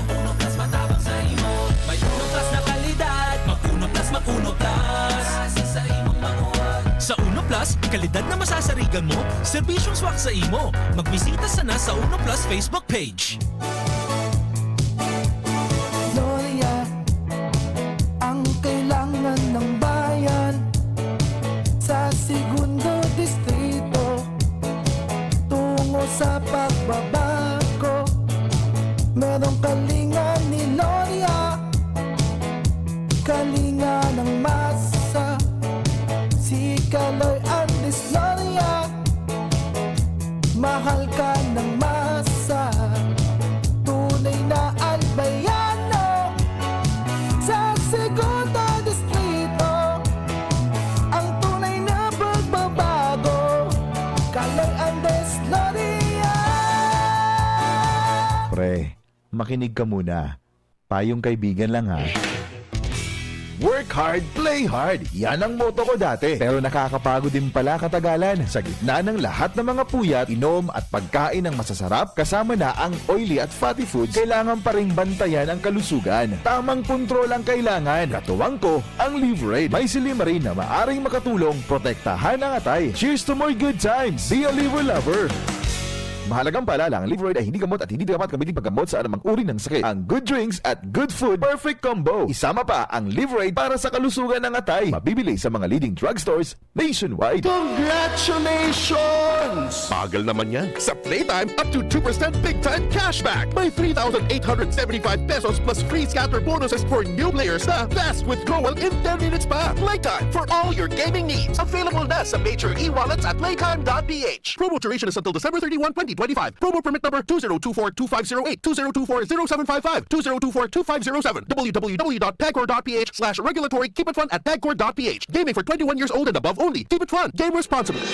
Uno Plus matabang sa imo. May Uno Plus na kalidad. Mag Uno Plus, mag Uno Plus. Sa, sa imong mauwag. Sa Uno Plus, kalidad na masasarigan mo, serbisyong swak sa imo. Magbisita sana sa Uno Plus Facebook page. Gloria, ang kailangan ng bayan sa Segundo Distrito. Tungo sa pagbabago, merong kalinga ni Gloria. Kalinga ng masa, si Kaloy Andres Gloria. Mahal ka ng masa, tunay na Albayano. Sa Segundo Distrito, ang tunay na pagbabago, Kaloy Andres Gloria. Pre, makinig ka muna. Payong kaibigan lang, ha. Work hard, play hard. Yan ang motto ko dati. Pero nakakapagod din pala katagalan. Sa gitna ng lahat ng mga puyat, inom at pagkain ng masasarap, kasama na ang oily at fatty foods, kailangan pa ring bantayan ang kalusugan. Tamang kontrol ang kailangan. Katuwang ko, ang Livraid. May silymarin na maaring makatulong protektahan ang atay. Cheers to more good times! Be a Liver Lover! Mahalagang paalala, ang Livraid ay hindi gamot at hindi dapat gamitin paggamot sa anumang uri ng sakit. Ang good drinks at good food, perfect combo. Isama pa ang Livraid para sa kalusugan ng atay. Mabibili sa mga leading drugstores nationwide. Congratulations! Bagal naman yan. Sa Playtime, up to two percent big time cashback. May three thousand eight hundred seventy-five pesos plus free scatter bonuses for new players na fast withdrawal in ten minutes pa. Playtime for all your gaming needs. Available na sa major e-wallets at playtime dot p h. Promo duration is until December thirty-one, twenty twenty-five. Promo permit number two zero two four two five zero eight, two zero two four zero seven five five, two zero two four two five zero seven, w w w dot pagcor dot p h slash regulatory keep it fun at pagcor dot p h. Gaming for twenty-one years old and above only. Keep it fun. Game responsibly.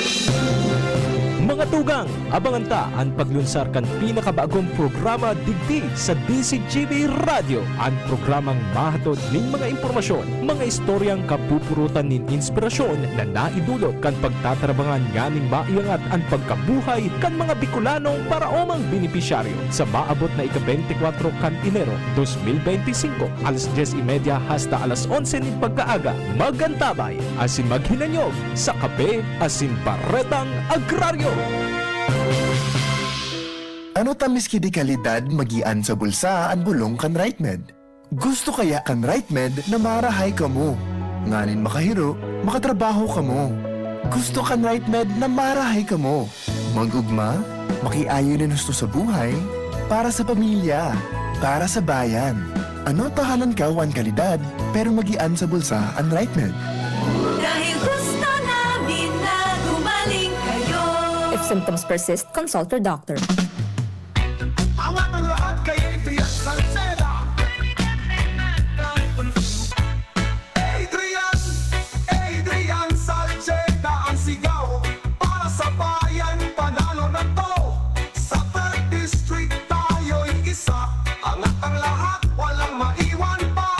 Mga tugang, abangan ta an paglunsar kan pinakabagong programa digdi sa D Z G B Radyo. An programang mahatod nin mga impormasyon, mga istoryang kapupurutan nin inspirasyon na naidulot kan pagtatarabangan nganing maiangat an pagkabuhay kan mga Bicolanong paraomang benepisyaryo. Sa maabot na ika-beintikwatro kan Enero, dos mil beintisinko, alas dyes y media hasta alas onse nin pagkaaga, mag-antabay asin maghinanyog sa Kape asin Baretang Agraryo. Ano ta miski di kalidad magian sa bulsa an bolong kan RightMed? Gusto kaya kan RightMed na marahay kamo, nganing makahiro, makatrabaho kamo? Gusto kan RightMed na marahay kamo, mag-ugma, makiayon nin husto sa buhay, para sa pamilya, para sa bayan. Ano ta halangkaw an kalidad, pero magian sa bulsa an RightMed? Dahil gusto namin na gumaling kayo. If symptoms persist, consult your doctor. Angat ang lahat kay Adrian Salceda. Adrian, Adrian Salceda ang sigaw para sa bayan, panalo na to. Sa third District tayo'y isa. Angat ang lahat, walang maiwan pa.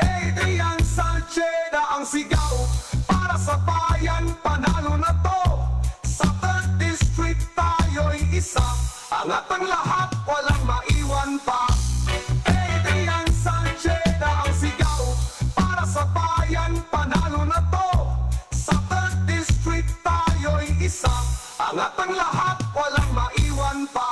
Adrian Salceda ang sigaw para sa bayan, panalo na to. Sa third District tayo'y isa. Angat ang lahat, walang maiwan pa. Adrian Salceda ang sigaw para sa bayan, panalo na to. Sa third District tayo'y isa. Angat ang lahat, walang maiwan pa.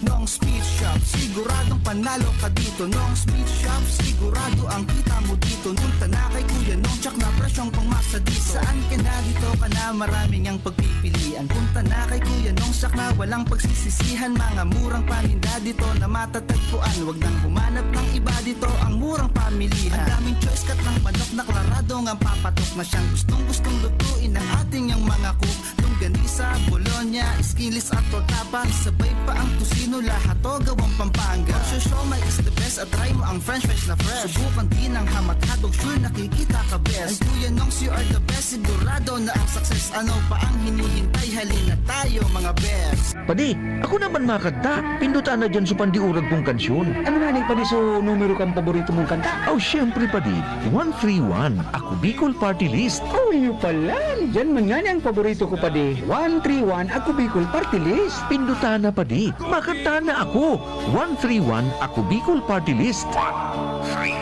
Nong's Meat Shop, siguradong panalo ka dito. Nong's Meat Shop, sigurado ang kita mo dito. Punta na kay Kuya Nong, tsak na presyong pangmasa dito. Saan ka na, dito ka na, maraming ang pagpipilian. Punta na kay Kuya Nong, tsak na walang pagsisisihan. Mga murang paninda dito na matatagpuan. Wag nang humanap ng iba dito, ang murang pamilihan. Ang daming choice, cut ng manok na klarado ngang papatok na siyang gustong-gustong lutuin ng ating yang mga cook. Longganisa, bologna, skinless at torta pa. Isabay pa ang tocino, lahat to gawang Pampanga. Ang siomai is the best at try mo ang french fries na fresh. Subukan din ang ham at hotdog, sure nakikita ka best. Ang Kuya Nongs, you are the best, sigurado na ang success. Ano pa ang hinihintay? Halina tayo, mga best. Padi, ako naman makanta. Pindutan na dyan sa pandiurag kong kansyon. Ano nga ni, Padi, so numero kang paborito mong kanta? Oh, syempre, Padi. One three one, Ako Bicol Party List. Oh, iyo pala. Diyan man nga ni ang paborito ko, Padi. One three one, Ako Bicol Party List. Pindutan na, Padi. Makanta na ako. One three one, Ako Bicol Party List. One three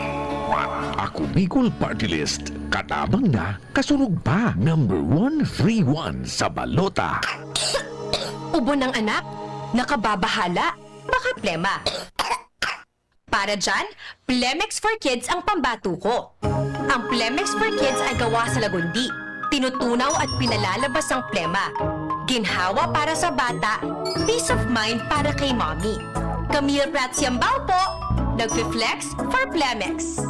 one, Ako Bicol Party List. Katabang na, kasurog pa. Number one three one sa balota. Ubo ng anak? Nakababahala? Baka plema. Para dyan, Plemex for Kids ang pambato ko. Ang Plemex for Kids ay gawa sa lagundi. Tinutunaw at pinalalabas ang plema. Ginhawa para sa bata, peace of mind para kay mommy. Camille Prats Yambao po, nagfi-flex for Plemex.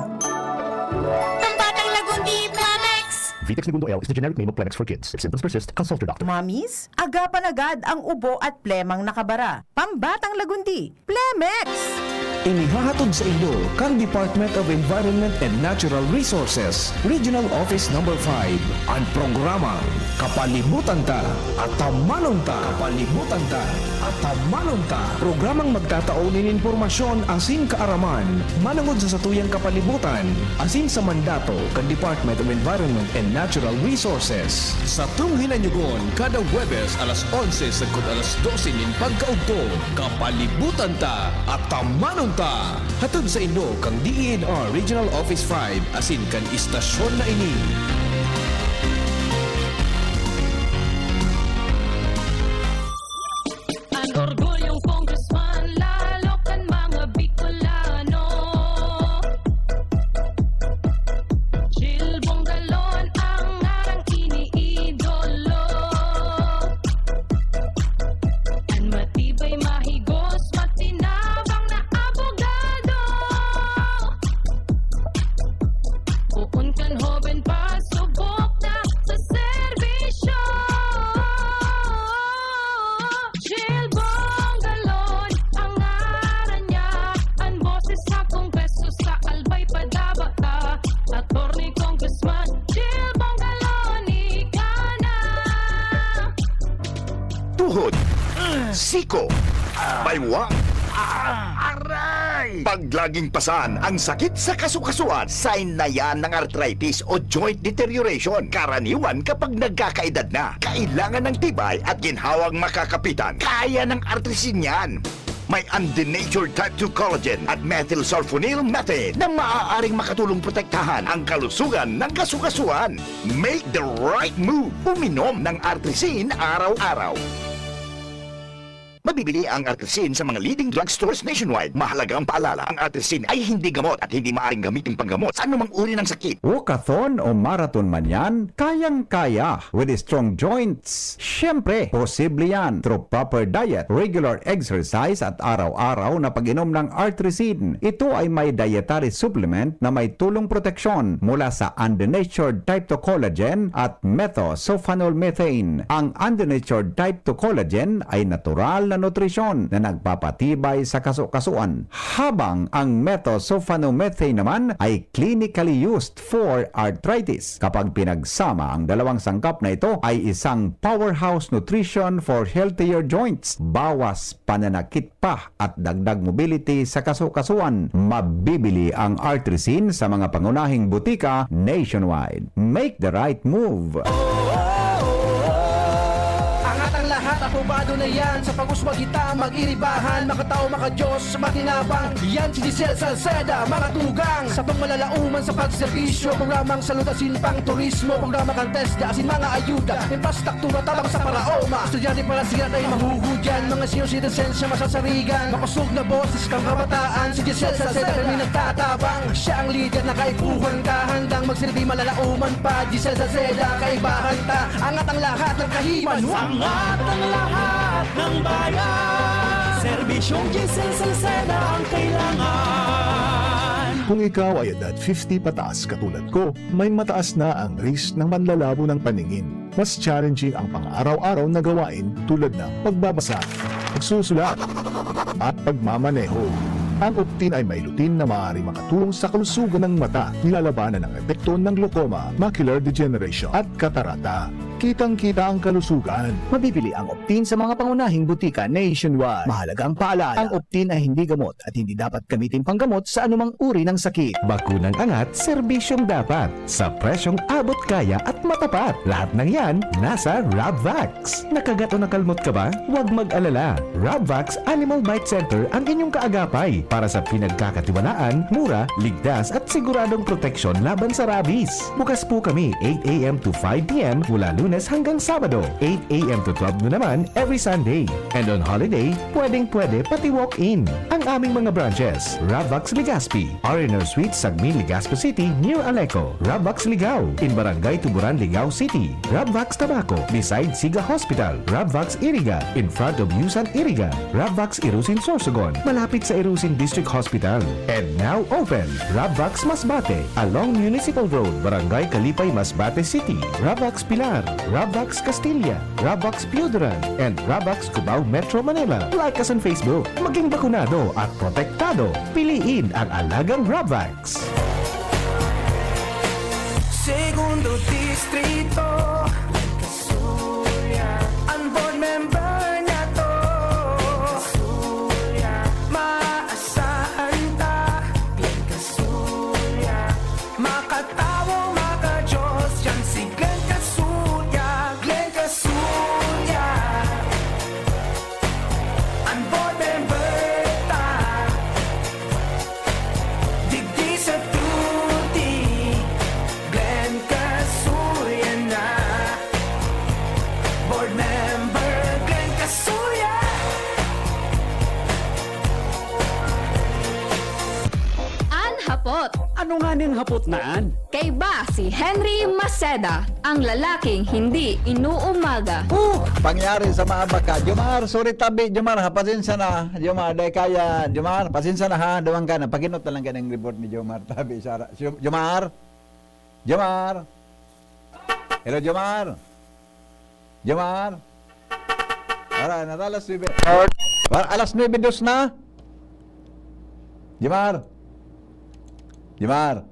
Pambatang lagundi, Plemex! Vitex Negundo L is the generic name of Plemex for Kids. If symptoms persist, consult your doctor. Mommies, agapan agad ang ubo at plemang nakabara. Pambatang lagundi, Plemex! Inihahatod saindo kan Department of Environment and Natural Resources, Regional Office Number five, an programang Kapalibutan Ta, Atamanon Ta. Kapalibutan Ta, Atamanon Ta. Programang magtatao nin impormasyon asin kaaraman manongod sa satuyang kapalibutan asin sa mandato kan Department of Environment and Natural Resources. Satong hinanyugon kada Huwebes alas onse sagkod alas dose nin pagkaugto. Kapalibutan Ta, Atamanon Ta. Hatod saindo kan D E N R Regional Office five asin kan istasyon na ini. An orgulyong congressman, lalo kan mga Bicolano. Chil Bongalon ang ngarang iniidolo. An matibay, mahigos, matinabang na abogado. Poon kan hoben pa, subok na sa serbisyo. Chil Bongalon ang ngaran niya, an boses sa Kongreso sa Albay padaba ta. Attorney Congressman Chil Bongalon, ika na. Tuhod, siko, baywang, aray! Paglaging pasan ang sakit sa kasukasuan, sign na yan ng arthritis o joint deterioration. Karaniwan kapag nagkakaedad na, kailangan ng tibay at ginhawang makakapitan. Kaya ng Artrisin yan. May undenatured type two collagen at methylsulfonyl methane na maaaring makatulong protektahan ang kalusugan ng kasukasuan. Make the right move. Uminom ng Artrisin araw-araw. Mabibili ang Artrisin sa mga leading drugstores nationwide. Mahalagang paalala, ang Artrisin ay hindi gamot at hindi maaaring gamitin panggamot sa anumang uri ng sakit. Walkathon o marathon man yan, kayang-kaya with strong joints. Siyempre, posible yan through proper diet, regular exercise at araw-araw na pag-inom ng Artrisin. Ito ay may dietary supplement na may tulong proteksyon mula sa undenatured type two collagen at methosulfonol methane. Ang undenatured type two collagen ay natural na nutrisyon na nagpapatibay sa kasukasuan, habang ang methosulfonomethane naman ay clinically used for arthritis. Kapag pinagsama, ang dalawang sangkap na ito ay isang powerhouse nutrition for healthier joints, bawas pananakit pa at dagdag mobility sa kasukasuan. Mabibili ang Artrisin sa mga pangunahing butika nationwide. Make the right move! Angat ang lahat, aprobado na yan. Sa pag-uswag kita, mag-iribahan. Makatao, makadiyos, matinabang. Yan si Giselle Salceda, mga tugang. Sa pangmalalauman sa pagserbisyo, programang salud asin pang turismo, programa kan TESDA asin mga ayuda, infrastruktura tabang sa paraoma. Estudyante para siya tayo mahuhudyan, mga senior citizens siya masasarigan. Makosog na boses kang kabataan, si Giselle Salceda kami nagtatabang. Siya ang lider na kaipuhan ka, handang magsilbi malalauman pa. Giselle Salceda, kaibahan ta, angat ang lahat ng kahiman. Angat ang lahat ng bayan, serbisyong Giselle Salceda ang kailangan. Kung ikaw ay edad fifty pataas katulad ko, may mataas na ang risk ng panlalabo ng paningin. Mas challenging ang pang-araw-araw na gawain tulad ng pagbabasa, pagsusulat, at pagmamaneho. Ang Optin ay may lutein na maaaring makatulong sa kalusugan ng mata, nilalabanan ang epekto ng glaucoma, macular degeneration, at katarata. Kitang-kita ang kalusugan. Mabibili ang Optin sa mga pangunahing butika nationwide. Mahalagang paalala, ang Optin ay hindi gamot at hindi dapat gamitin panggamot sa anumang uri ng sakit. Bakunang angat, serbisyong dapat, sa presyong abot kaya at matapat. Lahat ng yan, nasa Rabvax. Nakagat o nakalmot ka ba? Huwag mag-alala. Rabvax Animal Bite Center ang inyong kaagapay para sa pinagkakatiwalaan, mura, ligtas at siguradong proteksyon laban sa rabies. Bukas po kami eight a.m. to five p.m. mula Lunes hanggang Sabado, eight a.m. to twelve noon naman every Sunday. And on holiday, pwedeng-pwede pati walk-in. Ang aming mga branches, Rabvax Legazpi, R and R Suite, Sagmin, Legazpi City, near Aleco, Rabvax Ligao, in Barangay Tuburan, Ligao City, Rabvax Tabaco, beside Siga Hospital, Rabvax Iriga, in front of Yusan Iriga, Rabvax Irusin Sorsogon, malapit sa Irusin District Hospital. And now open, Rabvax Masbate, along Municipal Road, Barangay Kalipay, Masbate City, Rabvax Pilar, Rabvax Castilla, Rabvax Pioduran, and Rabvax Cubao Metro Manila. Like us on Facebook. Maging bakunado at protektado. Piliin ang alagang Rabvax. Segundo Distrito, Kasuya. Ang board member niya to, Kasuya. Maasahan ta, Glenn Kasuya. Makatawo, maka-Diyos, yan si Glenn Kasuya, Glenn Kasuya. An board member ta, digdi sa tuti, Glenn Kasuya na. Board member, Glenn Kasuya. An hapot. Ano nga ning hapot na an? Kaiba si Henry Maceda, ang lalaking hindi inuumaga. Uh! Pangyari sa mga baka. Jomar, sorry tabi, Jomar, ha, pasensya na. Jomar, dai kaya. Jomar, pasensya na ha. Duwang ka na. Paginot na lang ka ng report ni Jomar tabi. Sara. Jomar? Jomar? Hello, Jomar? Jomar? Ara, nata alas nuebe. Ara, alas nuebe dos na. Jomar. Jomar.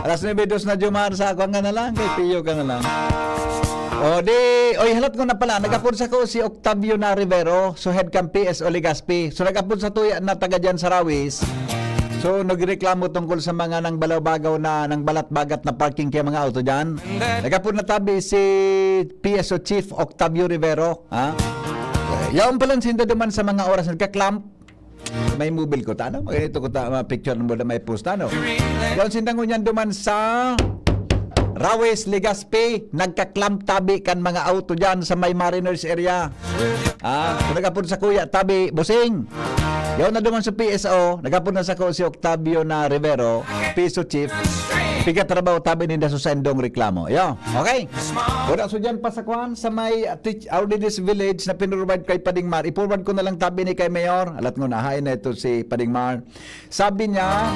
Alas nuebe dos na, Jomar, sa ako nga na lang, kay Pio ka na lang. O, di, oy, halat ko na pala, nag-apod sa ko si Octavio na Rivero, so head kan P S O Legazpi. So, nag-apod sa tuya na taga dyan sa Rawis. So, nagreklamo tungkol sa mga nang balaw-bagaw na, nang balat-bagat na parking kaya mga auto dyan. Nag-apod na tabi si P S O Chief Octavio Rivero, ha? Yaon pala sinda duman sa mga oras nagka-clamp. May mobile ko, tano? Ganito ko ta, mga picture mo na may post, tano? Yaon sinda ngunyan duman sa Rawis, Legazpi, nagka-clamp tabi kan mga auto dyan sa may Mariners area. Ah, so nag-apod sa kuya, tabi, busing. Yaon na duman sa P S O, nag-apod na sa ko si Octavio na Rivero, P S O chief. Pigatrabaho tabi ninda sa sendong reklamo. Yo, okay. Wala so dyan pa sa kwan, sa may, uh, teach, Our Ladies Village na pinurubad kay Pading Mar. I-forward ko na lang tabi ni kay Mayor. Alat ngo na, hain na ito si Pading Mar. Sabi niya,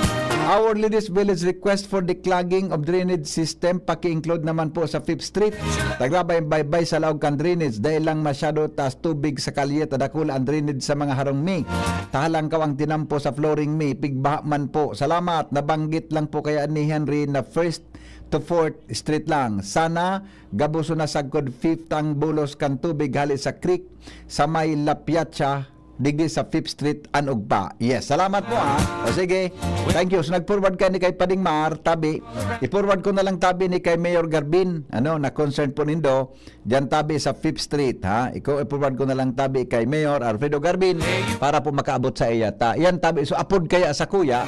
"Our Ladies Village request for declogging of drainage system, paki-include naman po sa Fifth Street. Taglabay-baybay sa laog kan drainage, dahil lang masyado taas tubig sa kalye, ta dakula ang drainage sa mga harong mi. Tahalangkaw ang tinampo sa flooring mi, pigbaha man po. Salamat." Nabanggit lang po kaya ni Henry na First to Fourth Street lang. Sana gabuso na sagkod Fifth ang bulos kan tubig hali sa creek sa may La Piazza, digdi sa Fifth Street, an ugpa. Yes, salamat po, ha. O sige, thank you. So, nag-forward ka ni kay Pading Mar, tabi. I-forward ko na lang tabi ni kay Mayor Garbin, ano, na concern po nindo, diyan tabi sa Fifth Street, ha. Ikaw, i-forward ko na lang tabi kay Mayor Alfredo Garbin para po makaabot sa iya. Ta, yan tabi. So, apod kaya sa kuya,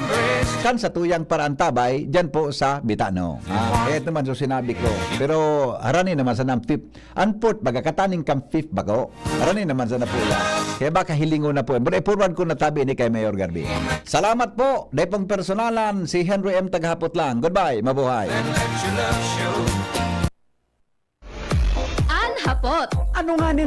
kan sa tuyang paraan tabay, diyan po sa Bitano. Ha? Kaya ito man so sinabi ko. Pero, harani naman sa nang Fifth, an fourth, baga kataning kan fifth, bago. Harani naman sa napula. Kaya baka hilingon na po. Pero i-forward ko na tabi ni kay Mayor Garbi. Salamat po. Dai pong personalan, si Henry M. Tagahapot lang. Goodbye. Mabuhay. An hapot. Ano nga nin